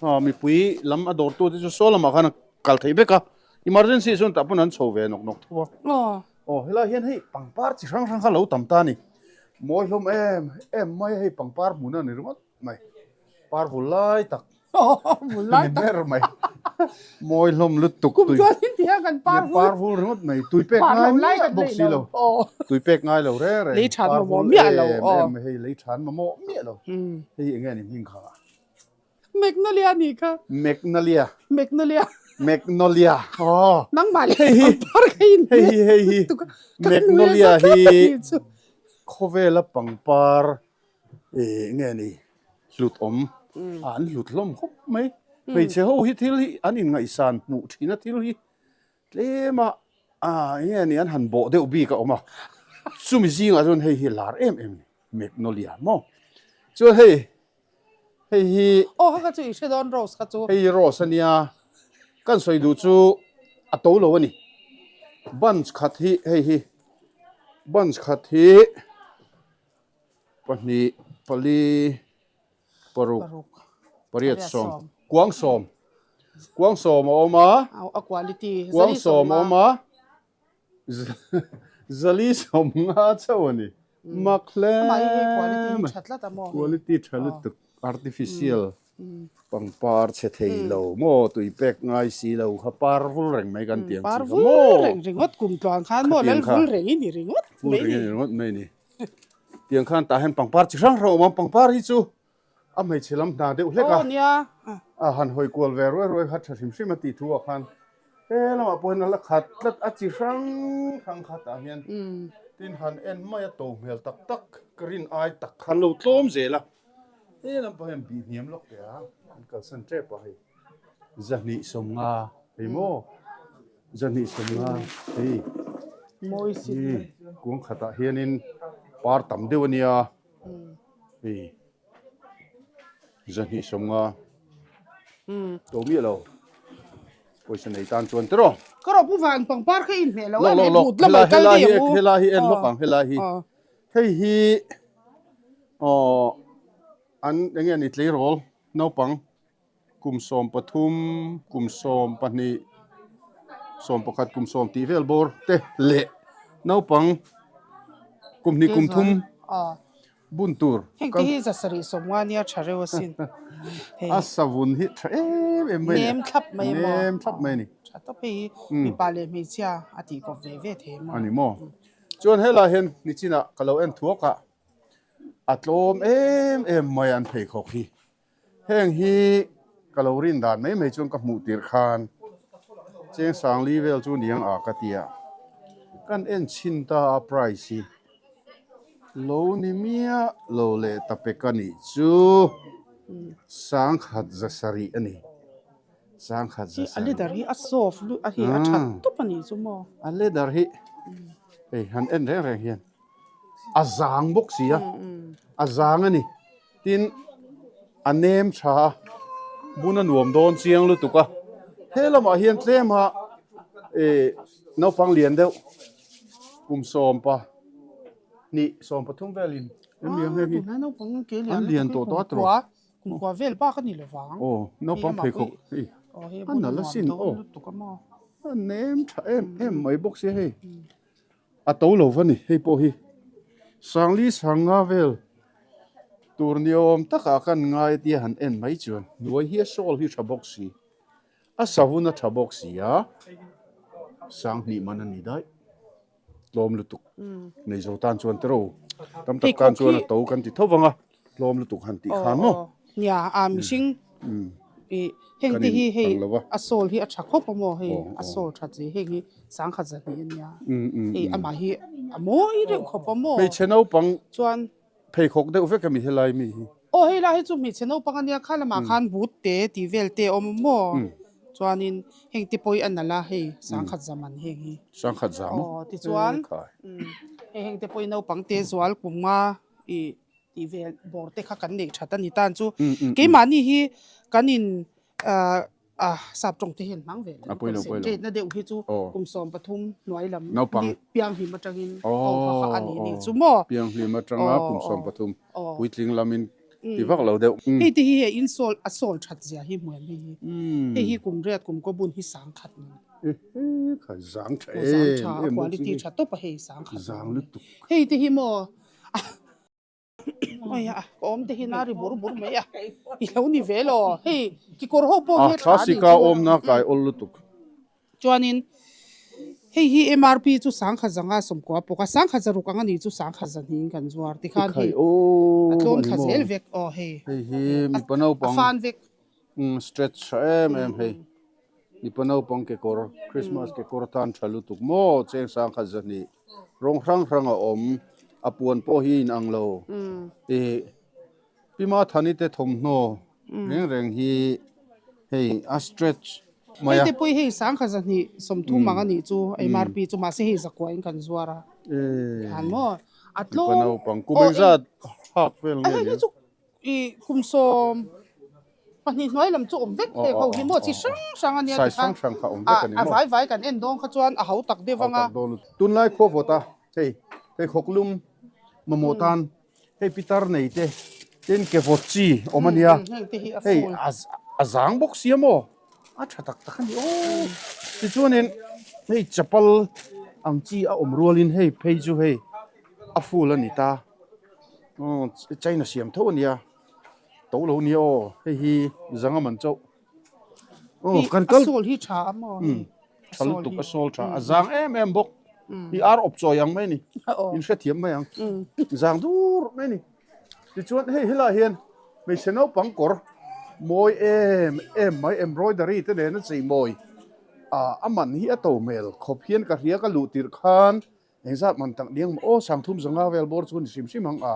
Aw mipui lam a dawr tu te chu saw lamah khan a kal theih vek a. Emergency chuan tah pawn an chho ve nawk nawk tho a. Aw. Aw helai hian hei pangpar chi hrang hrang kha lo tam ta a ni. Mawi hlawm em em mai a hei pangpar hmun a ni ringawt mai par vul lai tak vul lai tak ber mai mawi hlawm lutuk kum chuan in ti hian kan par vul par vul ringawt mai tui pek ngai miah bawk si lo tui pek ngai lo reng reng lei than mamawh miah lo em hei lei than mamawh miah lo hei eng nge ni hming kha Magnolia nih kha. Magnolia. Magnolia. Magnolia. Oh. Nangmah le hei hi pangpar ka in hei hi hei hi Magnolia hi khawvela pangpar eh nge ni hlut awm an hlut hlawm khawp mai. Hmeichhe ho hi thil hi an inngaihsan hmuh thin a thil hi tlem a ah eng nge ni an han bawh deuh bik a awm a. Chumi zingah chuan hei hi lar em em ni Magnolia maw. Chuan hei Hei hi. Aw kha kha chu i hre dawn rose kha chu. Hei hi rose a nia. Kan sawi duh chu a to lo a ni. Bunch khat hi hei hi bunch khat hi pahnih pali paruk pariat sawm kuang sawm kuang sawm a awm a kuang sawm a awm a zali sawm nga chauh a ni mak hle mai quality tha lutuk artificial pangpar chhe thei lo maw tui pek ngai si lo kha par vul reng mai kan tiang chi kha maw khatiang kha vul reng i ni ringawt mai a ni. Tiang khan tah hian pangpar chi hrang hrang a awm a, pangpar hi chu a hmeichhe lam hna deuh hlek a, a han hawi kual ve ruai ruai kha tha hrim hrim a tih thu ah khan he lamah pawh hian a la khat tlat a chi hrang hrang kha tah hian tin han en mai a to hmel tak tak ka rin ai tak khan lo tlawm zel a, he lam pawh hian bih hniam lawk teh a, an kalsan tep a hei zahnih sawmnga hei maw. Zahnih sawmna hei hi kuang khatah hianin par tam deuh a nia hei zahnih sawmnga to miah lo pawisa nei tan chuan tiraw. Ka rawh pu van pangpar kha i inhmeh lo em hei but lamah i kal daih ang u. Helai hi en lawk ang helai hi hei hi aw an enge ni tleirawl naupang. Kum 13, kum 12, 11, kum 10 tih vel bawr te leh naupang kum hnih kum thum bun tur. Heng te hi zasarih sawmnga nia tha reuh asin. A savun hi tha em em mai a ni. Nem thlap mai a maw? Nem thlap mai a ni. Tha tawp hei hi mipa leh hmeichhia a tih kawp ve ve thei a maw? A ni maw? Chuan helai hian nichinah ka lo en thuak a, a tlawm em em mai an pheikhawk hi. Heng hi ka lo rin dan mai mai chuan ka hmuh tirh khan cheng sangli vel chu niang a ka tia kan en chhin ta a price hi lo ni miah lo leh ta pek a nih chu sangkhat za sarih a ni sangkhat za sarih a leather hi a soft lutuk a hi a tha tawp a nih chu maw a leather hi hei han en reng reng hian a zang bawk si a a zang a ni. Tin, a nem tha a, bun a nuam dawn chiang lutuk a, he lamah hian tlem a ih naupang lian deuh kum sawmpa hnih 13 velin em lian hei hi an lian tawh tawh a tawh kumkua vel bak a ni lovang aw naupang pheikhawk hei a nalh asin aw a nem tha em em mai bawk sia hei. A to lo va ni hei pawh hi Sangli Sanga vel tur ni awm takah kan ngai tia han en mai chuan hnuai hi a sawl hi tha bawk si a savun a tha bawk si a Sanghnih man a ni daih tlawm lutuk nei zo tan chuan te ro tam tak tan chuan a to kan ti tho vang a. Tlawm lutuk han tih khan maw? Nia, a mihring i heng te hi hei a sawl hi a tha khawp a maw hei a sawl that zia heng hi sangkhat zahnih a nia hei amah hi a mawi deuh khawp a maw Hmeichhe naupang chuan pheikhawk deuh vek a mi helai mi hi. Aw hei lai hi chu hmeichhe naupang a nia kha lamah khan but te tih vel te a awm a maw chuanin heng te pawh hi a nalh a hei sangkhat zaman heng hi. Sangkhat zam maw? Aw tichuan hei heng te pawh hi naupang te zual kum nga i tih vel bawr te kha kan neih that a ni tan chu keimahni hi kan in ah sap tawng te hian hmang ve lo concentrate na deuh hi chu kum 13 hnuai lam pianghlim atangin aw kha kha a ni ni chu maw pianghlim atanga kum 13 puitling lamin ti vak lo deuh hei te hi hei insol a sawl that zia hi hmuam hei hi hei hi kum riat kum kaw bun hi sang khat ni kha zang tha em em quality tha tawp a hei sang khat zang lutuk hei te hi maw Oi a, ka awm te hian a ri bur bur mai a, i lo ni ve lo, hei kekawr ho pawh hi a tha a nih chu. A awmna kai awl lutuk. Chuanin hei hi MRP chu sangkhat zanga sawmkua pawk a, sangkhat zaruk ang a nih chu sangkhat zahnih in kan zuar tikhan hei a tlawm thla zel vek aw hei. Hei hi mipa naupang. A fan vek. Stretch tha em em hei. Mipa naupang kekawr Christmas kekawr atan tha lutuk maw cheng sangkhat zahnih. Rawng hrang hrang a awm, a puan pawh hi inang lo. Ih Pi Mathani te thawmhnaw reng reng hi hei a stretch mai a. Hei te pawh hi hei sangkhat zahnih 30 ang a nih chu MRP chu mahse hei zakua in kan zuar a. Khan maw a tlawm. Mipa naupang kum engzat hak vel nge nia? Hei hi chu ih kum 10. Pahnih hnuai lam chu awm vek heng ho hi maw chi hrang hrang a nia tikhan a vai vai kan en dawn kha chuan a hau tak deuh ang a. Tunlai khua vawt a hei pheikhawk lum mamawh tan hei pitar nei te tin ke vawt chi awm a nia hei a zang bawk sia maw a tha tak tak a ni aw tichuanin hei chapal ang chi a awm rualin hei phei chu hei a full a ni ta aw china siam tho a nia. To lo nia aw hei hi zanga man chauh aw kan kal a sawl hi tha a maw hei tha lutuk a sawl tha a zang em em bawk hi ar awp chawi ang mai ni in hrethiam mai ang zang dur mai ni tichuan hei helaiah hian hmeichhe naupang kawr mawi em em mai embroidery te nen a chei mawi ah a man hi a to hmel khawp hian ka hria ka luh tirh khan Engzat man tak niang maw aw sangthum zanga vel bawr chu ni hrim hrim ang a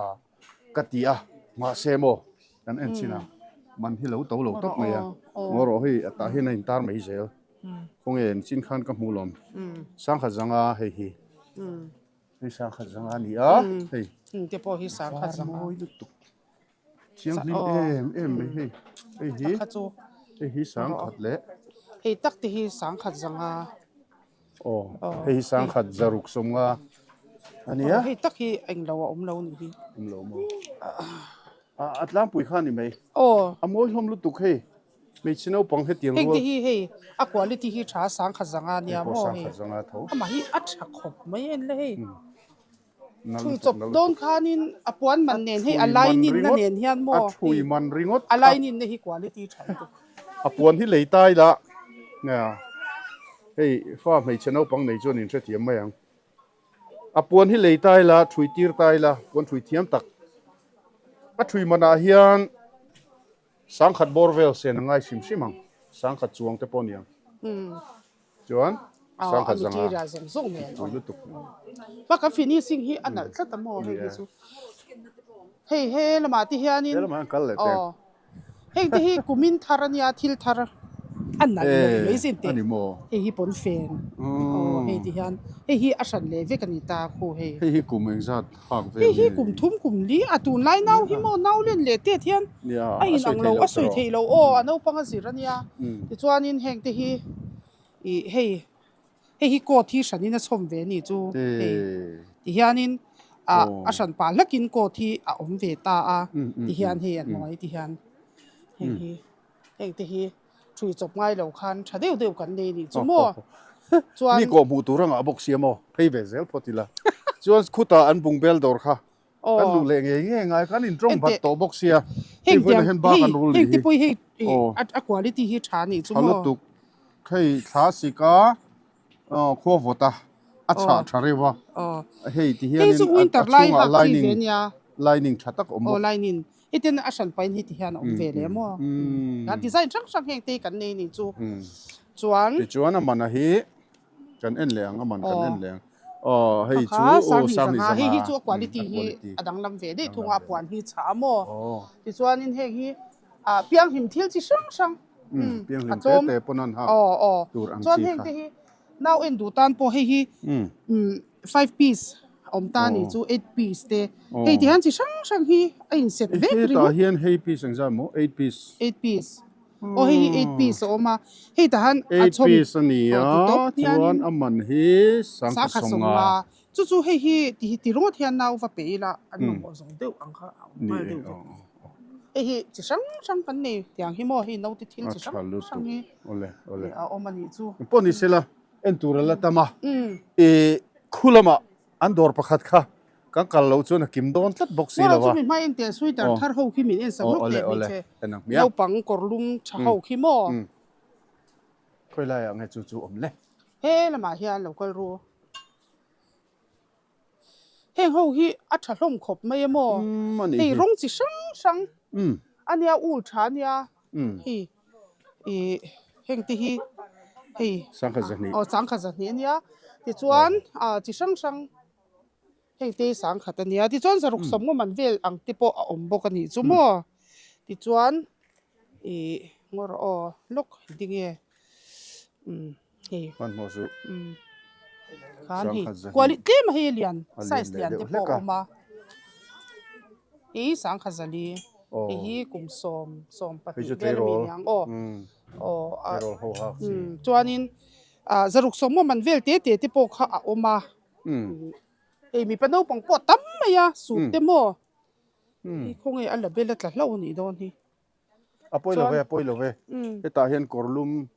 ka ti a mahse maw kan en chin a man hi lo to lo tawp mai a ngaw rawh hei a tah hian a intar mai zel khawnge en chin khan ka hmu lawm sangkhat zanga hei hi hei sangkhat zanga a ni a hei te pawh hi sangkhat zanga mawi lutuk thianghlim em em mai hei hei hi hei hi sangkhat leh hei tak te hi sangkhat zanga Aw hei hi sangkhat zaruk sawmnga a nia. Hei tak hi englo a awm lo ni hi. Awm lo maw. A tlangpui kha ni mai. Aw. A mawi hlawm lutuk hei. Hmeichhe naupang hetiang rual. Heng te hi hei a quality hi tha sangkhat zanga nia maw hei. Sangkhat zanga tho. Amah hi a tha khawp mai en le hei. Thui chawp dawn khanin a puan man nen hei a lining na nen hian maw. A thui man ringawt. A lining na hi quality tha lutuk. A puan hi lei tai la. Hei fa hmeichhe naupang nei chuan in hrethiam mai ang. A puan hi lei tai la, thui tir tai la, puan thui thiam tak. A thui manah hian sangkhat bawr vel sen a ngai hrim hrim ang. Sangkhat chuang te pawh a ni ang. Chuan sangkhat zanga tui lutuk. Bak a finishing hi a nalh tlat a maw hei hi chu. Hei he lamah te hianin He lamah hian kal leh teng. Heng te hi kumin thar a nia thil thar a nalh lo mai zin teh. Ani maw? Hei hi pawnfen. Aw hei ti hian hei hi a hran leh vek a ni ta khu hei. Hei hi kum engzat hak vel Hei hi kum thum kum li a tunlai nau hi maw nau len leh tet hian a inang lo a sawi theih lo aw a naupang a zir a nia. Tichuanin heng te hi ih hei hei hi coat hi hranin a chhawm ve a ni chu hei ti hianin ah a hran pah hlakin coat hi a awm ve ta a ti hian hei a hnuai ti hian hei hi heng te hi thui chawp ngai lo khan tha deuh deuh kan nei a nih chu maw chuan mi kawh hmuh tur a ngah bawk sia maw phei ve zel phawt ila chuan khutah an bungbel dawr kha Kan duh leh ngei ngei ngai kan in tawng bat tawh bawk sia. Hei vawiin hian ba kan rul nih hi. Hei hei a quality hi tha nih chu maw. Tha lutuk. Hei thla sik a khua vawt a a chhah tha reuh a. Hei ti hian in a chhungah lining lining tha tak awm bawk. Aw lining. Hei ten a hran pahin hei ti hian a awm ve leh maw. Kan design hrang hrang heng te kan nei nih chu. Chuan. Tichuan a man a hi kan en leh ang a man kan en leh ang. Aw hei chu aw sang hnih zanga hei hi chu a quality hi a danglam ve daih thung a puan hi chah a maw tichuanin heng hi ah pianghlim thil chi hrang hrang a tlawm aw aw chuan heng te hi nau en duh tan pawh hei hi five piece a awm ta a nih chu eight piece te hei ti hian chi hrang hrang hi a in set vek ringawt hetah hian hei piece engzat maw eight piece eight piece. Aw hei hi 8 piece a awm a, hei tah han a 8 chhawm piece a ni aw a, ti tawp hianin chuan a man hi sangkhat sangkhat sawmnga sawmnga. Chu chu hei hi ti hi ti ringawt hian nau va pe ila an mamawh zawng deuh ang kha a awm Ni nghal e deuh aw vek. aw. Hei hi chi hrang hrang kan nei tiang hi maw hei naute thil A chi tha hrang lutuk hrang hi awle awle. a awm a nih chu. Pawh ni sela en tur a la tam a, Umm. ih khu lamah An dawr pakhat kha kan kal loh chuan a kim dawn tlat bawk si Muala lo chu a. mi hma en teh sweater thar ho khi min en sak lawk teh hmeichhe naupang kawr lum tha ho khi maw. Khawi laiah nge chu chu awm le? He lamah hian lo kal ru. Heng ho hi a tha hlawm khawp mai a maw? Hei rawng chi hrang hrang a nia ul tha a nia. Hei ih heng te hi hei Sangkhat zahnih. Aw sangkhat zahnih a nia tichuan ah chi hrang hrang heng te hi sangkhat a nia tichuan zaruk sawmngaw man vel ang te pawh a awm bawk a nih chu maw tichuan ih ngaw rawh aw lawk engtin nge umm hei Hmanhmawh suh. umm khan hei kual tlem a hei a lian size lian te pawh a awm a ih sangkhat zali. Hei hi kum sawm 18 vel a mi niang aw. Aw a chuanin zaruk sawm man vel te te te pawh kha a awm a. Hei mipa naupang pawh tam mai a suit te maw. Hei khawnge a label a tla hlauh a nih dawn hi. A pawi lo ve, a pawi lo ve. Hetah hian kawrlum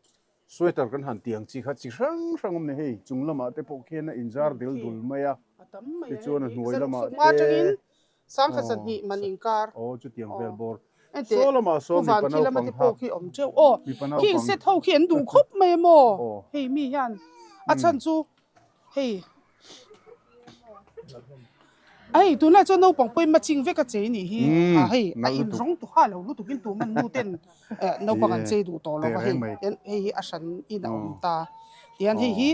sweater kan han tiang chi kha chi hrang hrang awm ni hei chung lamah te pawh khian a inzar del dul mai a. Tichuan a hnuai lamah te aw chutiang vel bawr. Saw lamah sawn mipa naupang hak mipa naupang. Khing set ho khi an duh khawp mai a maw? Hei mi hian a chhan chu Hei hei tunlai chuan naupang pawhin matching vek a chei nih hi a hei a in rawng tu ha lo lutuk in tuman nu ten eh naupang an chei duh tawh lo va hei hei hi a hran in a awm ta tihian hei hi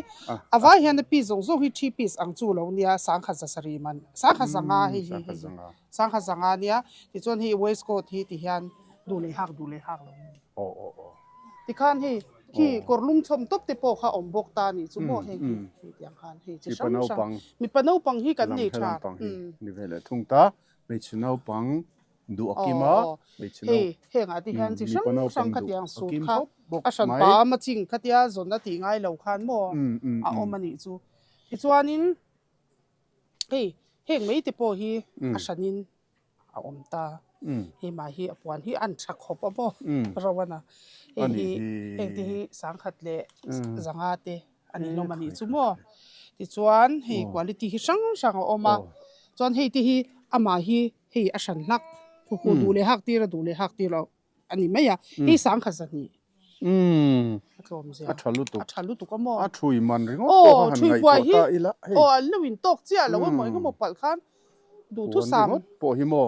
a vai hian a piece zawng zawng hi three piece ang chu lo nia sangkhat za sarih man sangkhat zanga hei hi hei sangkhat zanga nia tichuan hei waistcoat hi tihian duh leh hak duh leh hak lo Tikhan hei khi kawr lum chhawm tawp te pawh kha awm bawk ta a nih chu maw heng hi hei tiang khan hei chi hrang hrang mipa naupang hi kan nei tha ni ve leh thung ta hmeichhe naupang duh a kim a hmeichhe hei hengah te hian chi hrang hrang khatiang sut kha a hran pa a ching khatia zawn a tih ngai lo khan maw a awm a nih chu tichuanin hei heng mai te pawh hi a hranin a awm ta. Hei mah hi a puan hi an tha khawp a maw Rowana. Hei hi heng te hi sangkhat leh zanga te a ni hlawm a nih chu maw. Tichuan hei quality hi hrang hrang a awm a. Chuan hei te hi amah hi hei a hran hlak khuh duh leh hak tir a duh leh hak tir loh. a ni mai a hei sangkhat zahnih a tlawm zia a tha lutuk a tha lutuk a maw a thui man ringawt pawh kha han ngaihtuah ta ila hei aw an lo in tawk chiah lo emaw engemaw palh khan duhthusam ringawt pawh hi maw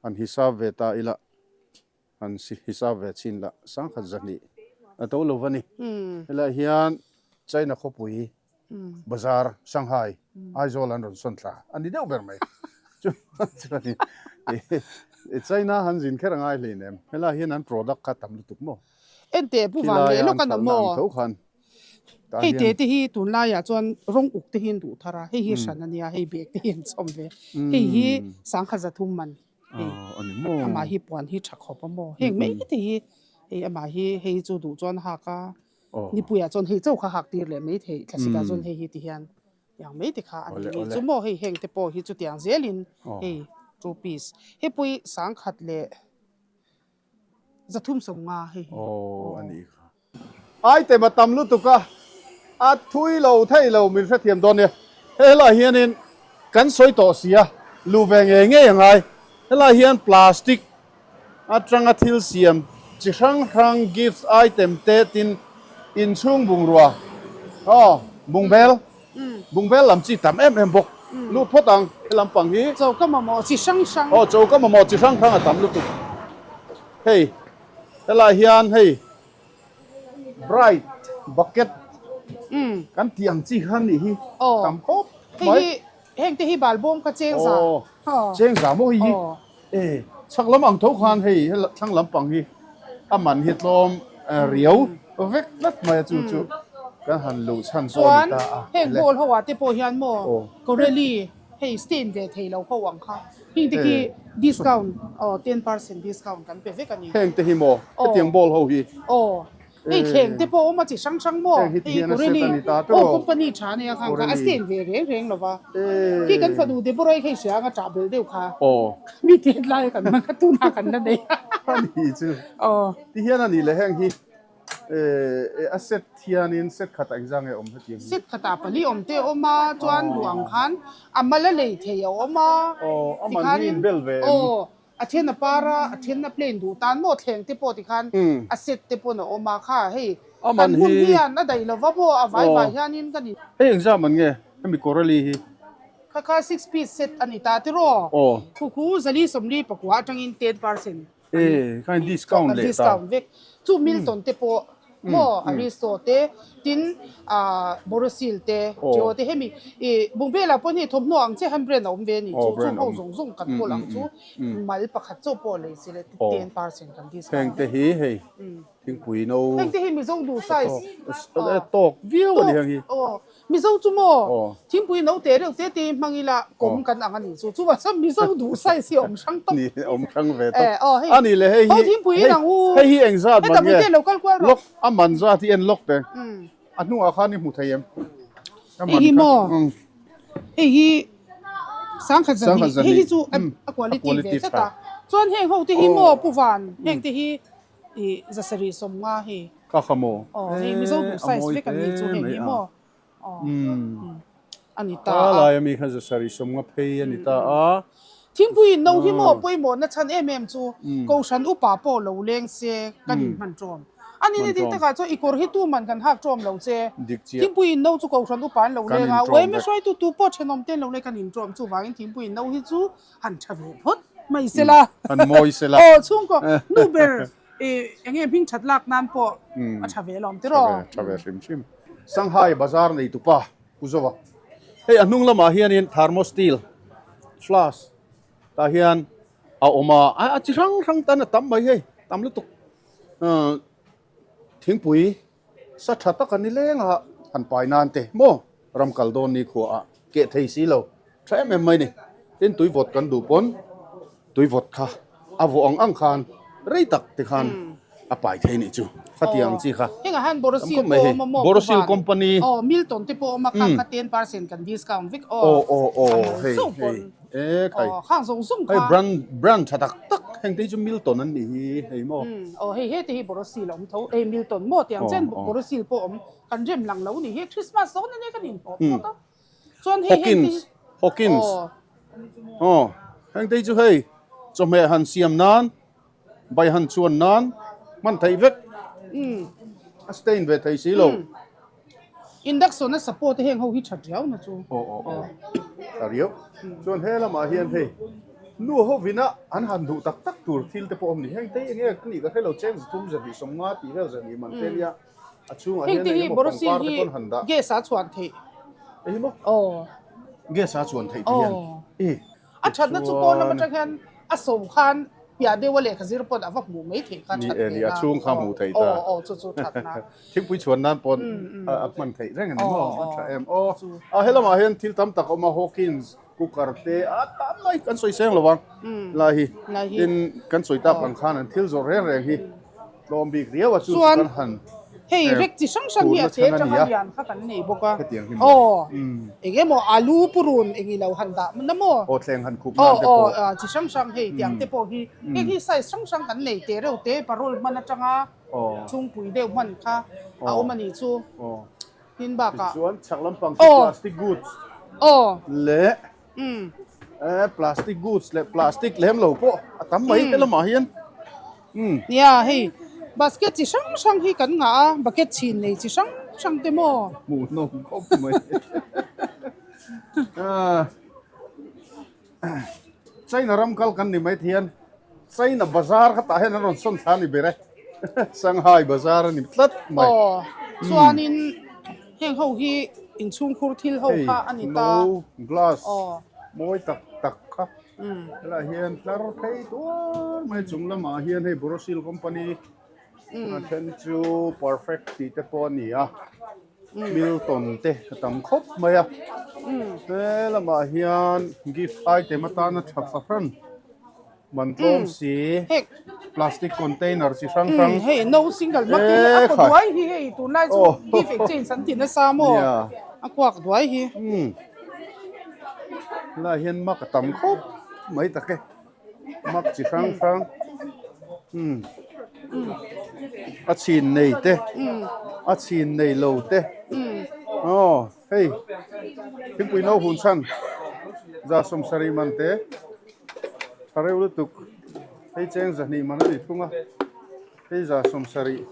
han hisap ve ta ila han hisap ve chin la sangkhat zahnih a to lo va ni helaiah hian China khawpui Bazar Shanghai Aizawl an rawn sawn thla a ni deuh ber mai. Chuan i China han zin kher a ngai hlein em? Helai hian an product kha tam lutuk maw? Enteh pu vang leh lawk a na maw? Tho khan. Hei te te hi tunlaiah chuan rawng uk te hi an duh thar a, hei hi hran a nia, hei bag te hi an chawm ve. Hei hi sangkhat zathum man. Hei amah hi puan hi tha khawp a maw? Heng mai te hi hei amah hi hei chu duh chuan hak a. Nipuiah chuan hei chauh kha hak tir leh mai theih, thlasikah chuan hei hi ti hian tiang mai te kha a ni ngei chu maw hei heng te pawh hi chutiang zelin hei two piece hei pawh hi sangkhat leh zathum sawmnga hei hi. Aw a nih kha. Item a tam lutuk a, a thui lo thei lo min hrethiam dawn nia. Hei helaiah hianin kan sawi tawh si a, luh ve ngei ngei a ngai. Helaiah hian plastic Atanga thil siam chi hrang hrang gift item te tin inchhung bungrua aw bungbel bungbel lam chi tam em em bawk lut phawt ang he lampang hi Choka mamawh chi hrang hrang aw choka mamawh chi hrang hrang a tam lutuk hei helai hian hei bright bucket kan tih ang chi kha nih hi tam khawp mai. Heng te hi balbawm kha cheng za. Aw, cheng za maw hei hi? E, chhak lam ang tho khan hei thlang lampang hi a man hi tlawm riau vek tlat mai a chu chu kan han luh chhan pawh a ni ta a. Chuan heng ball ho ah te pawh hian maw Corelli hei stain ve thei lo ho ang kha heng te khi discount aw 10% discount kan pe vek a ni. Heng te hi maw hetiang ball ho hi? Aw. Hei thleng te pawh a awm a chi hrang hrang maw? Hei Corelli aw company tha ania khan kha a stand ve reng reng lo va. Khi kan fanu Deborah i kha i hria anga ṭah belh deuh kha. Mi tet lai kan hmang kha tunah kan la nei a. A nih chu. Ti hian a nih leh heng hi a set hianin set khatah engzah nge awm hetiang hi? Set khatah pali awm te a awm a chuan duh ang khan a mal a lei thei a awm a. Aw a man hi inbel ve em? A then a par a, a then a plain duh tan maw thleng te pawh tikhan a set te pawn a awm a kha hei kan hun hian a daih lova maw a vai vai hianin ka ni. Hei engzah man nge hemi Corelli hi? Kha kha six piece set a ni ta tiraw? Aw. Khu khu zali sawmli pakua atangin 10%. E, kha in discount leh ta. Discount vek. Chu Milton te pawh maw Aristo te tin Borosil te Tio te hemi i Bungbela pawh hi thawmhnaw ang che han brand a awm ve a ni chu chu ho zawng zawng kan kawl ang chu mal pakhat chauh pawh lei se le 10% kan discount. Heng te hi hei thingpui no Heng te hi Mizo duh size tawk viau a ni heng hi. Aw. Mizo chu maw thingpui no te reuh te te hi hmang ila kawm kan ang a nih chu. Chuvang chuan Mizo duh size hi a awm hrang tawp. Ni, awm hrang ve tawp. A nih le hei hi, Ho thingpui in ang u. Hei hi eng zat man nge? Heta lo kal kual rawh. Lawk, a man zat hi en lawk teh. A hnungah khan i hmu thei em? Hei hi maw? Hei hi sangkhat zan hi, hei hi chu a quality ve tlat a. Chuan heng ho te hi maw Pu Van, heng te hi I zasarih sawmnga hei. Ka kha maw? Aw hei Mizo duh size vek an nih chu heng hi maw? Aw a ni ta a. Ka lai ami kha zasarih sawmnga phei a ni ta a. Thingpui in no hi maw pawimawhna chhan em em chu Kohhran upa pawh lo leng se kan inhman ṭawm. A ni ni ding takah chuan i kawr hi tuman kan hak ṭawm lo che. Thingpui in no chu Kohhran upa an lo leng a, uaime hruaitu tu pawh ṭhenawm te an lo leng kan inṭawm chuvangin thingpui in no hi chu Han tha ve phawt mai sela. Han mawi sela. Aw chhungkaw nu ber i enge hming that lak nan pawh a tha ve lawm tiraw. Tha ve hrim hrim. Shanghai bazar nei tupa Pu Zova. Hei a hnung lamah hianin thermosteel flask tah hian a awm a, a chi hrang hrang tan a tam mai hei, tam lutuk. Thingpui sa tha tak a ni leng a, han pai nan te maw ram kal dawn ni khua ah keh thei si lo tha em em mai ni. Tin tui vawt kan duh pawn tui vawt kha a vawh ang ang khan rei tak te khan a pai thei nih chu khatiang ang chi kha. Hengah hian Borosil pawh a awm a maw Borosil company aw Milton te pawh a awm a khang kha 10% kan discount vek aw aw aw aw hei hei. E khai. Aw khang zawng zawng kha. Hei brand brand tha tak tak heng te hi chu Milton an nih hi hei maw. Aw hei he te hi Borosil a awm tho ei Milton maw tiang chen Borosil pawh awm kan rem lang lo ni hi Christmas dawn ania kan inhlawh phawt a. Chuan hei heng te hi. Hawkins Aw heng te hi chu hei chawhmeh han siam nan bai han chuan nan hman theih vek a stain ve thei si lo. Induction a support te heng ho hi tha riau na chu. Aw aw aw tha riau. Chuan he lamah hian hei nu hovina an han duh tak tak tur thil te pawh awm ni. Heng te enge ka nih ka hrelo cheng zathum zahnih sawmnga tih vel zahnih man te nia a chhungah hian eng emaw pangpar te pawn han dah. Gas a chhuan theih. Eng emaw? Aw. Gas a chhuan theih ti hian. I. A thatna chu pawn lam atang hian a so khan piah deuh a lehkha zir pawn a va hmuh mai theih kha that ve na. A chhung kha hmuh theih ta. Aw aw chu chu that na. Thingpui chhuan nan pawn a hman theih reng a ni maw? A tha em aw. A helamah hian thil tam tak a awm a Hawkins cooker te a tam mai kan sawi seng lo vang lai hi. Tin kan sawi tak ang khan an thil zawrh reng reng hi tlawm bik riau a chu chu kan han Hei rek chi hrang hrang hi a che atanga lian kha kan nei bawk a. Aw eng emaw alu purun eng ilo han dah na maw? Aw thleng han khup nan te pawh. Aw chi hrang hrang hei tiang te pawh hi heng hi size hrang hrang kan nei te reuh te parol hman atanga chhungpui deuh hman kha a awm a nih chu. Tin bakah. Tichuan chhak lampang chu plastic goods leh plastic goods leh plastic lem lo pawh a tam mai he lamah hian. Nia hei basket chi hrang hrang hi kan ngah a bucket chhin nei chi hrang hrang te maw. Hmuhnawm khawp mai. China ram kal kan ni mai thian China bazar kha tah hian an rawn sawn thla a ni ber e Shanghai bazar a ni tlat mai. Aw chuanin heng ho hi inchhungkhur thil ho kha a ni ta. Hei no glass mawi tak tak kha helaiah hian tlar phei tuar mai chung lamah hian hei Borosil company a then chu perfect tih te pawh a ni a. Milton te a tam khawp mai a he lamah hian gift item atana tha fahran man tlawm si plastic container chi hrang hrang hei no single mak hi a kaw duai hi hei tunlai chu gift exchange an ti nasa maw a kuak duai hi helaiah hian mak a tam khawp mai tak e. Mak chi hrang hrang umm a chhin nei te a chhin nei lo te aw hei thingpui no hun chhan za sawmsarih man te tha reuh lutuk hei cheng zahnih man a ni thung a. Hei za 70.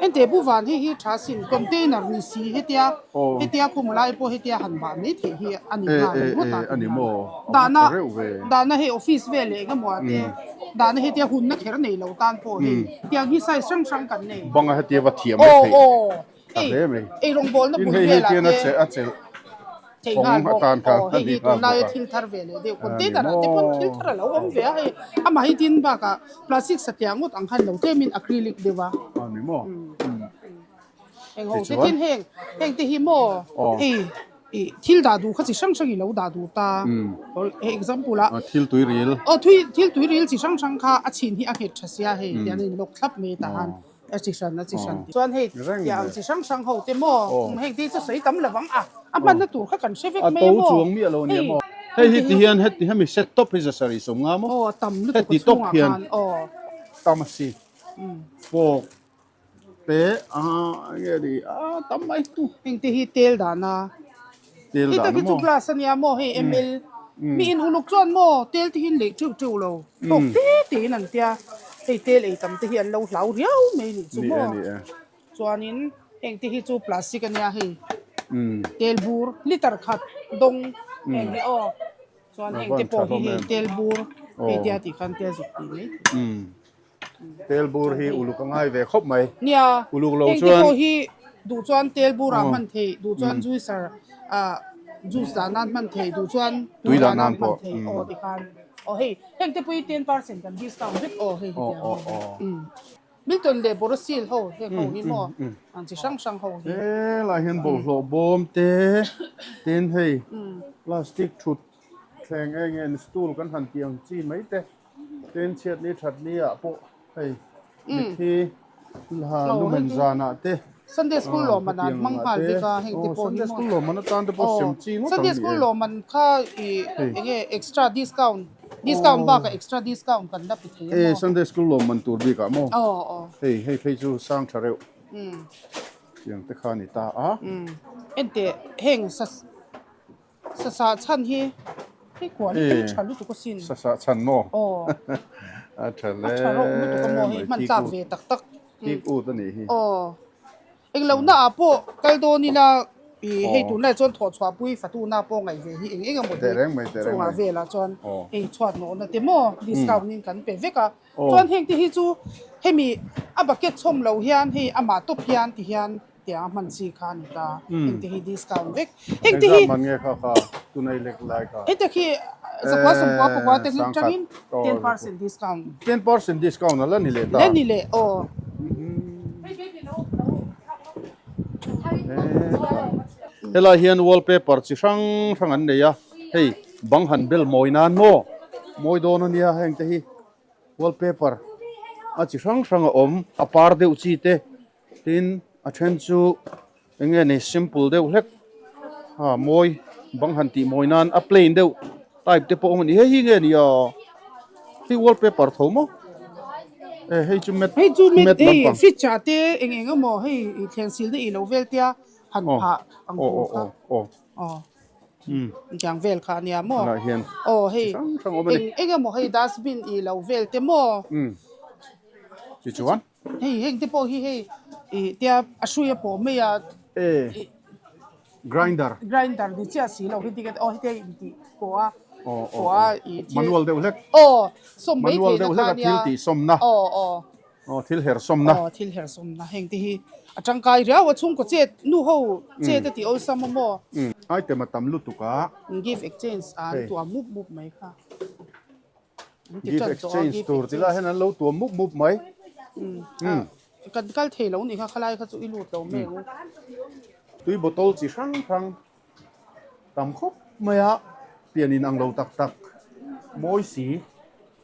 Hente bu van hi hi tha sin container ni si hetia hetia khum lai pawh hetia han bah mai theih hi a ni nghal ringawt a ani maw dahna dahna hei office vel leh engemaw ah te dahna hetia hunna kher nei lo tan pawh hei tiang hi size hrang hrang kan nei banga hetia va thiam mai theih tha hle mai ei rawngbawlna bul velah te Thei nghal bawk aw hei hi tunlaia thil thar ve leh deuh container ah te pawn thil thar a lo awm ve a hei amah hi tin bakah plastic satliah ngawt ang khan lo tlemin acrylic deuh a. A ni maw? Eng ho te tin heng heng te hi maw hei ih thil dah duh kha chi hrang hrang i lo dah duh ta hei example ah thil tui ril aw thui thil tui ril chi hrang hrang kha a chhin hi a nghet tha sia hei tiang in lock thlap mai tah han a chi hran a chi hran chuan hei tiang chi hrang hrang ho te maw heng te chu sawi tam lo ang a a hmanna tur kha kan hre vek mai a maw a to chuang miah lo ania maw hei hi ti hian heti hemi set tawp hi zasarih sawm nga maw aw a tam lutuk a chhungah khan aw tam a si pawk Te a nge ni a tam mai tu. Heng te hi tel dan a. Tel dan a maw. Hei tak hi chu glass a nia maw hei ml. Mi in uluk chuan maw tel te hi an leih teuh teuh lo. Tawk te te in an tia. Hei tel ei tam te hi an lo hlau riau mai nih chu maw. Ni e ni e. Chuanin heng te hi chu plastic a nia hei. Tel bur liter khat dawng heng hi aw. Chuan heng te pawh hi hei tel bur hei tia tih khan tel zuk tih mai thei. Tel bur hi uluk a ngai ve khawp mai. Nia, Uluk lo heng te chuan pawh hi duh chuan tel bur ah hman theih, duh chuan juicer ah juice dah nan hman theih, duh chuan tui dah nan hman pawh. theih aw tikhan. Aw hei, heng te pawh hi 10% kan discount vek aw hei Aw hetiang aw ho hi. aw. Milton leh Borosil ho heng ho hi maw ang chi hrang hrang ho hi. Helai hian bawlhhlawh bawm te tin hei plastic thut thleng eng nge stool kan han tih ang chi mai te. Tin chhiat ni that ni ah pawh hei mitthi ha lumen zan ah te Sunday school lawm an an hmang nghal vek a heng te pawh Sunday school lawm an atan te pawh sem chi ngawt ang ni Sunday school lawm an kha i enge extra discount discount bak ah extra discount kan la pe thei a maw Sunday school lawm man tur bik ah maw hei hei phei chu sang tha reuh tiang te kha ni ta a enteh heng Sasa chhan hi hei quality tha lutuk asin. Sasa chhan maw? Aw. A tha hle. A tha rawh lutuk a maw hei hman tlak ve tak tak. Tik ut a nih hi. Aw. Eng lo na ah pawh kal dawn ila i hei tunlai chuan thawh chhuah pui fatu na pawh ngaih ve hi eng eng emaw hi chungah velah chuan hei chhuat nawhna te maw discount in kan pe vek a. Chuan heng te hi chu hemi a bucket chhawm lo hian hei amah tawp hian ti hian Tiang a hman chi kha a ni ta. Heng te hi discount vek. Heng te hi. Engzah man nge kha kha tunai lek lai kha. Heng te khi zakua sawmkua pakua te tangin 10% discount. 10% discount a la ni leh ta. La ni leh aw. Helai hian wallpaper chi hrang hrang an nei a. Hei bang han bel mawi nan maw mawi dawn a nia heng te hi wallpaper a chi hrang hrang a awm a par deuh chi te. Tin, a then chu eng nge ni simple deuh hlek a mawi bang han tih mawi nan a plain deuh type te pawh awm a ni hei hi nge ni a hei wallpaper tho maw e hei chu mat hei chu mat hei lampang fridge ah te eng eng emaw hei ih thleng sil na ih lo vel tia han phah ang tur kha aw aw tiang vel kha ania maw lah hian aw hei hrang hrang awm a ni eng eng emaw hei dustbin ih lo vel te maw tichuan. Hei heng te pawh hi hei ih tia a hrui a pawh mai a. E grinder. Grinder ni chiah si lo hi ticket aw heti a intih pawh a pawh a ih thil. Manual deuh hlek. Aw sawm mai Manual deuh hlek a thil tih sawmna. Aw aw. Aw thil her sawmna. Aw thil her sawmna heng te hi a tangkai riau a chhungkaw chet nu ho chet a tih awlsam a maw. Item a tam lutuk a. Gift exchange an tuah mup mup mai kha. Gift exchange tur ti lai hian an lo tuam mup mup mai. Kan kal thei lo nih kha khalai kha chu i lut lo mai ang. Tui bottle chi hrang hrang tam khawp mai a, pian in ang lo tak tak mawi si,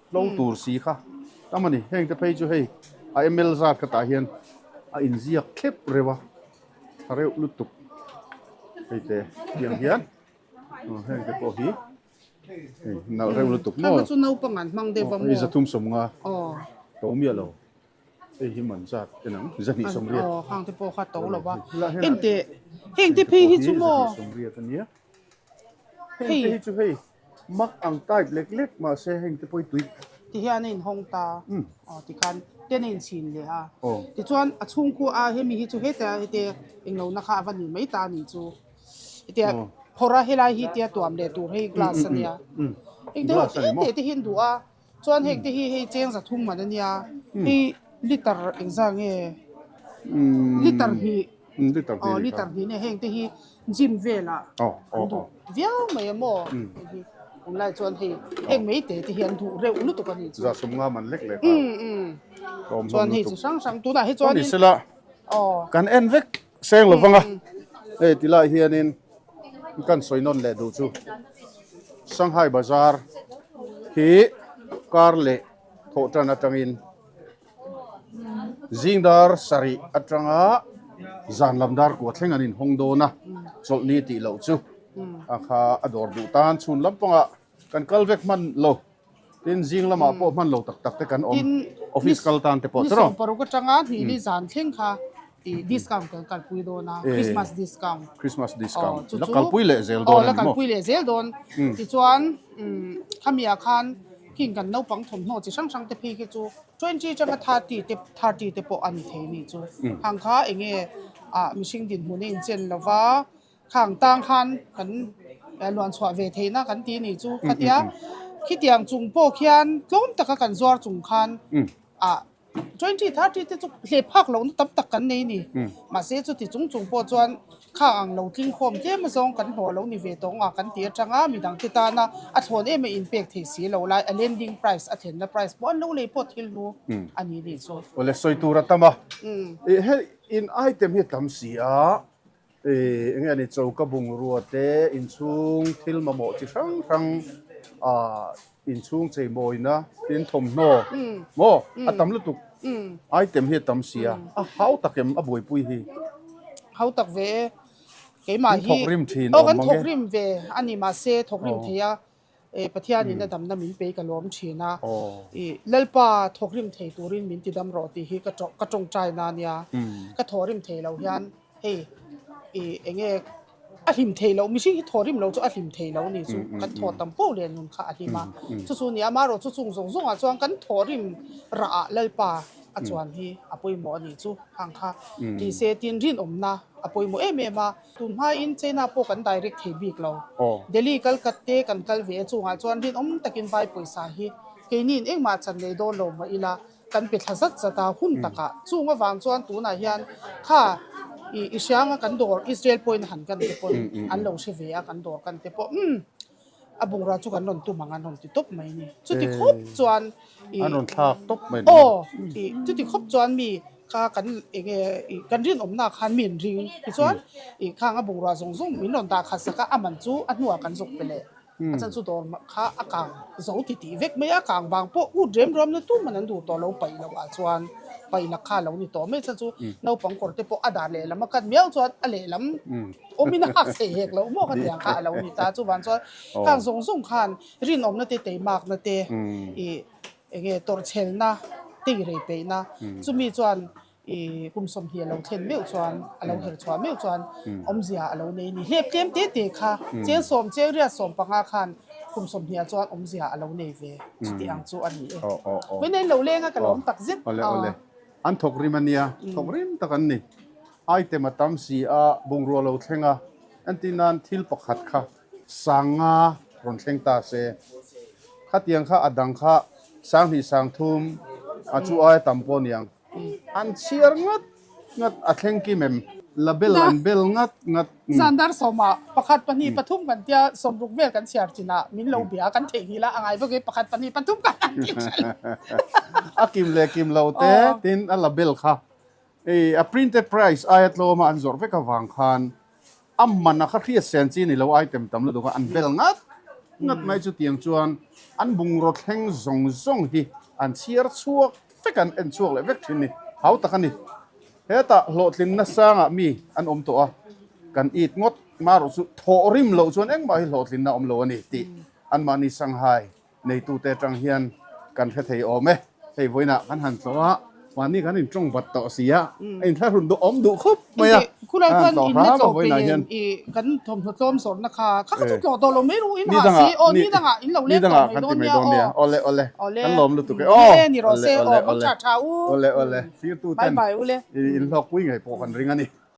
tlo tur si kha tam a ni. Heng te phei chu hei a ml zat kha tah hian a inziak thlep reuh a, tha reuh lutuk hei te tiang hian heng te pawh hi. Hei nalh reuh lutuk maw. Khang chu naupang an hmang deuh a maw. Hei zathum sawmnga to miah lo. Hei hi man zat en ang zahnih sawmriat. Aw khang te pawh kha to lo va. Ente heng te phei hi chu maw. Zahnih sawmriat a nia. Heng te hi chu hei mak ang type lek lek mahse heng te pawh hi tui. Ti hian a inhawng ta. Aw tikhan ten a inchhin leh a. Tichuan a chhungkua a hemi hi chu heta hete englo na kha a va ni mai ta a nih chu. Hetia phawrh a helai hi tia tuam leh tur hei glass a nia. Heng te ho te te hi an duh a chuan heng te hi hei cheng za thum man a nia hei liter engzah nge liter hnih aw liter hnih nia heng te hi gym velah an duh viau mai a maw hei hi tunlai chuan hei heng mai te te hi an duh reuh lutuk a nih chu. Za sawmnga man lek lek a chuan hei chi hrang hrang tunah hi chuanin aw kan en vek. seng lo vang a hei ti lai hianin kan sawi nawn leh duh chu Shanghai Bazaar hi kar leh thawh tan atangin zing dar sarih atanga zan lam dar kua thleng an inhawng dawn a chawlhni tih loh chu a kha a dawr duh tan chhun lampangah kan kal vek hman lo. Tin, zing lamah pawh hman lo tak tak te kan awm. Office kal tan te pawh chu rawh. Ni 16 atanga hnihli zan thleng kha i discount kan kalpui dawn a, Christmas discount. Christmas discount. La kalpui leh zel dawn a ni maw? La kalpui leh zel dawn. Tichuan, khamiah khan khing kan naupang thawmhnaw chi hrang hrang te phei khi chu 20 atanga 30 te 30 te pawh a ni thei a nih chu. Hang kha enge ah mihring dinhmun a inchen lova. Khang tang khan kan luan chhuah ve theihna kan ti nih chu khatia khitiang chung pawh khian tlawm taka kan zuar chung khan ah 20 30 te chu hlep phak lohna tam tak kan nei ni mahse chuti chung chung pawh chuan khang ang lo tling khawm tlem azawng kan hlawh lo ni ve tawh ang a kan ti atanga midang te tana a thlawn em a inpek thei si lo lai a lending price a thlenna price pawh an lo lei pawh thil hnu a ni nih chu. Awle sawi tur a tam a hei in item hi a tam si a. Ih enge ani choka bungrua te inchhung thil mamawh chi hrang hrang ah inchhung cheimawina tin thawmhnaw maw a tam lutuk item hi a tam si a a hau tak em a buaipui hi hau tak ve e keimah hi thawk rim thin aw kan thawk rim ve ani mahse thawk rim thei a eh Pathianin a damna min pe ka lawm thin a ih Lalpa thawk rim thei turin min ti dam rawh tih hi ka ka tawngtai na ania ka thawh rim thei lo hian hei ih eng nge a hlim thei loh mihring hi thawh rim lo chu a hlim thei lo ni chu kan thawh tam poh leh nun kha a hlim a chu chu nia amaherawh chu chung zawng zawngah chuan kan thawh rim rah ah Lalpa a chuan hi a pawimawh a nih chu hang kha tih se tin rinawmna a pawimawh em em a. Tun hmain China pawh kan direct thei bik lo. Delhi Calcutta kan kal ve a chungah chuan rinawm takin vai pawisa hi keiniin engmah chan nei dawn lo mah ila kan pe thla zat zat a hun takah. Chung avang chuan tunah hian kha i i hrianga kan dawr Israel pawhin han kan te pawn an lo hre ve a kan dawr kan te pawh umm a bungrua chu kan rawn tum ang an rawn ti tawp mai ni. Chuti khawp chuan i An rawn thlak tawp mai ni. Aw i chuti khawp chuan mi kha kan eng nge i kan rinawmna khan mi an ring tichuan i khang a bungrua zawng zawng min rawn dah khat sak a a man chu a hnuah kan zawk pe leh a chan chu dawr kha a kang zo ti tih vek mai a kang vang pawh ut rem ruam na tum man an duh tawh lo paih loh ah chuan paih lak kha a lo ni tawh mai chan chu naupang kawr te pawh a dar lehlam a cut miau chuan a lehlam awmin a hak thei hek loh maw ka ti ang kha a lo ni ta chuvang chuan khang zawng zawng khan rinawmna te teimakna te ih eng nge tawrhchhelna te i rei peihna chumi chuan ih kum 20 a lo thlen meuh chuan a lo her chhuah meuh chuan awmzia a lo nei a ni hlep tlem te te kha cheng sawm cheng riat sawm panga khan kum 20 ah chuan awmzia a lo nei ve chuti ang chu a ni e vawiin a inlo leng a ka lawm tak zet a. An thawk rim a nia, thawk rim tak an ni. Item a tam si a, bungrua lo thleng a, entir nan thil pakhat kha sanga rawn thleng ta se. Khatiang kha a dang kha sanghnih sangthum a chu aia tam pawh niang. An chhiar ngat ngat a thleng kim em? Label an bel ngat ngat. Zandar sawmah pakhat pahnih pathum kan tia sawmruk vel kan chhiar chinah min lo bia kan theihnghilh a, a ngai vek e pakhat pahnih pathum kan han ti tha lo. A kim leh kim lo te tin a label kha hei a printed price aia tlawma an zawrh vek avang khan a man a kha hriat sen chi ni lo item tam lutuk a an bel ngat ngat mai chu tiang chuan an bungraw thleng zawng zawng hi an chhiar chhuak vek an en chhuak leh vek thin ni hau tak a ni. Hetah hlawhtlinna sangah mi an awm tawh a, kan it ngawt marawh chu thawh rim loh chuan engmah hi hlawhtlinna awm lo a ni tih anmahni Shanghai neitute atang hian kan hre thei awm e. Hei vawiinah kan han tlawh a, mahni kan intawng bat tawh si a, a inthlahrun duh awm duh khawp mai a, Khulai khan in la tlawh peih em i kan thawmhnaw tlawm zawrhna kha kha kha chu tlawh tawh lo mai ru in hah si aw ni dangah in lo leng tawh mai dawn nia aw. Awle awle kan lawm lutuk e aw. Ni rawh se aw mawng tha tha u. Awle awle thirtu ten in hlawkpui ngei pawh kan ring a ni.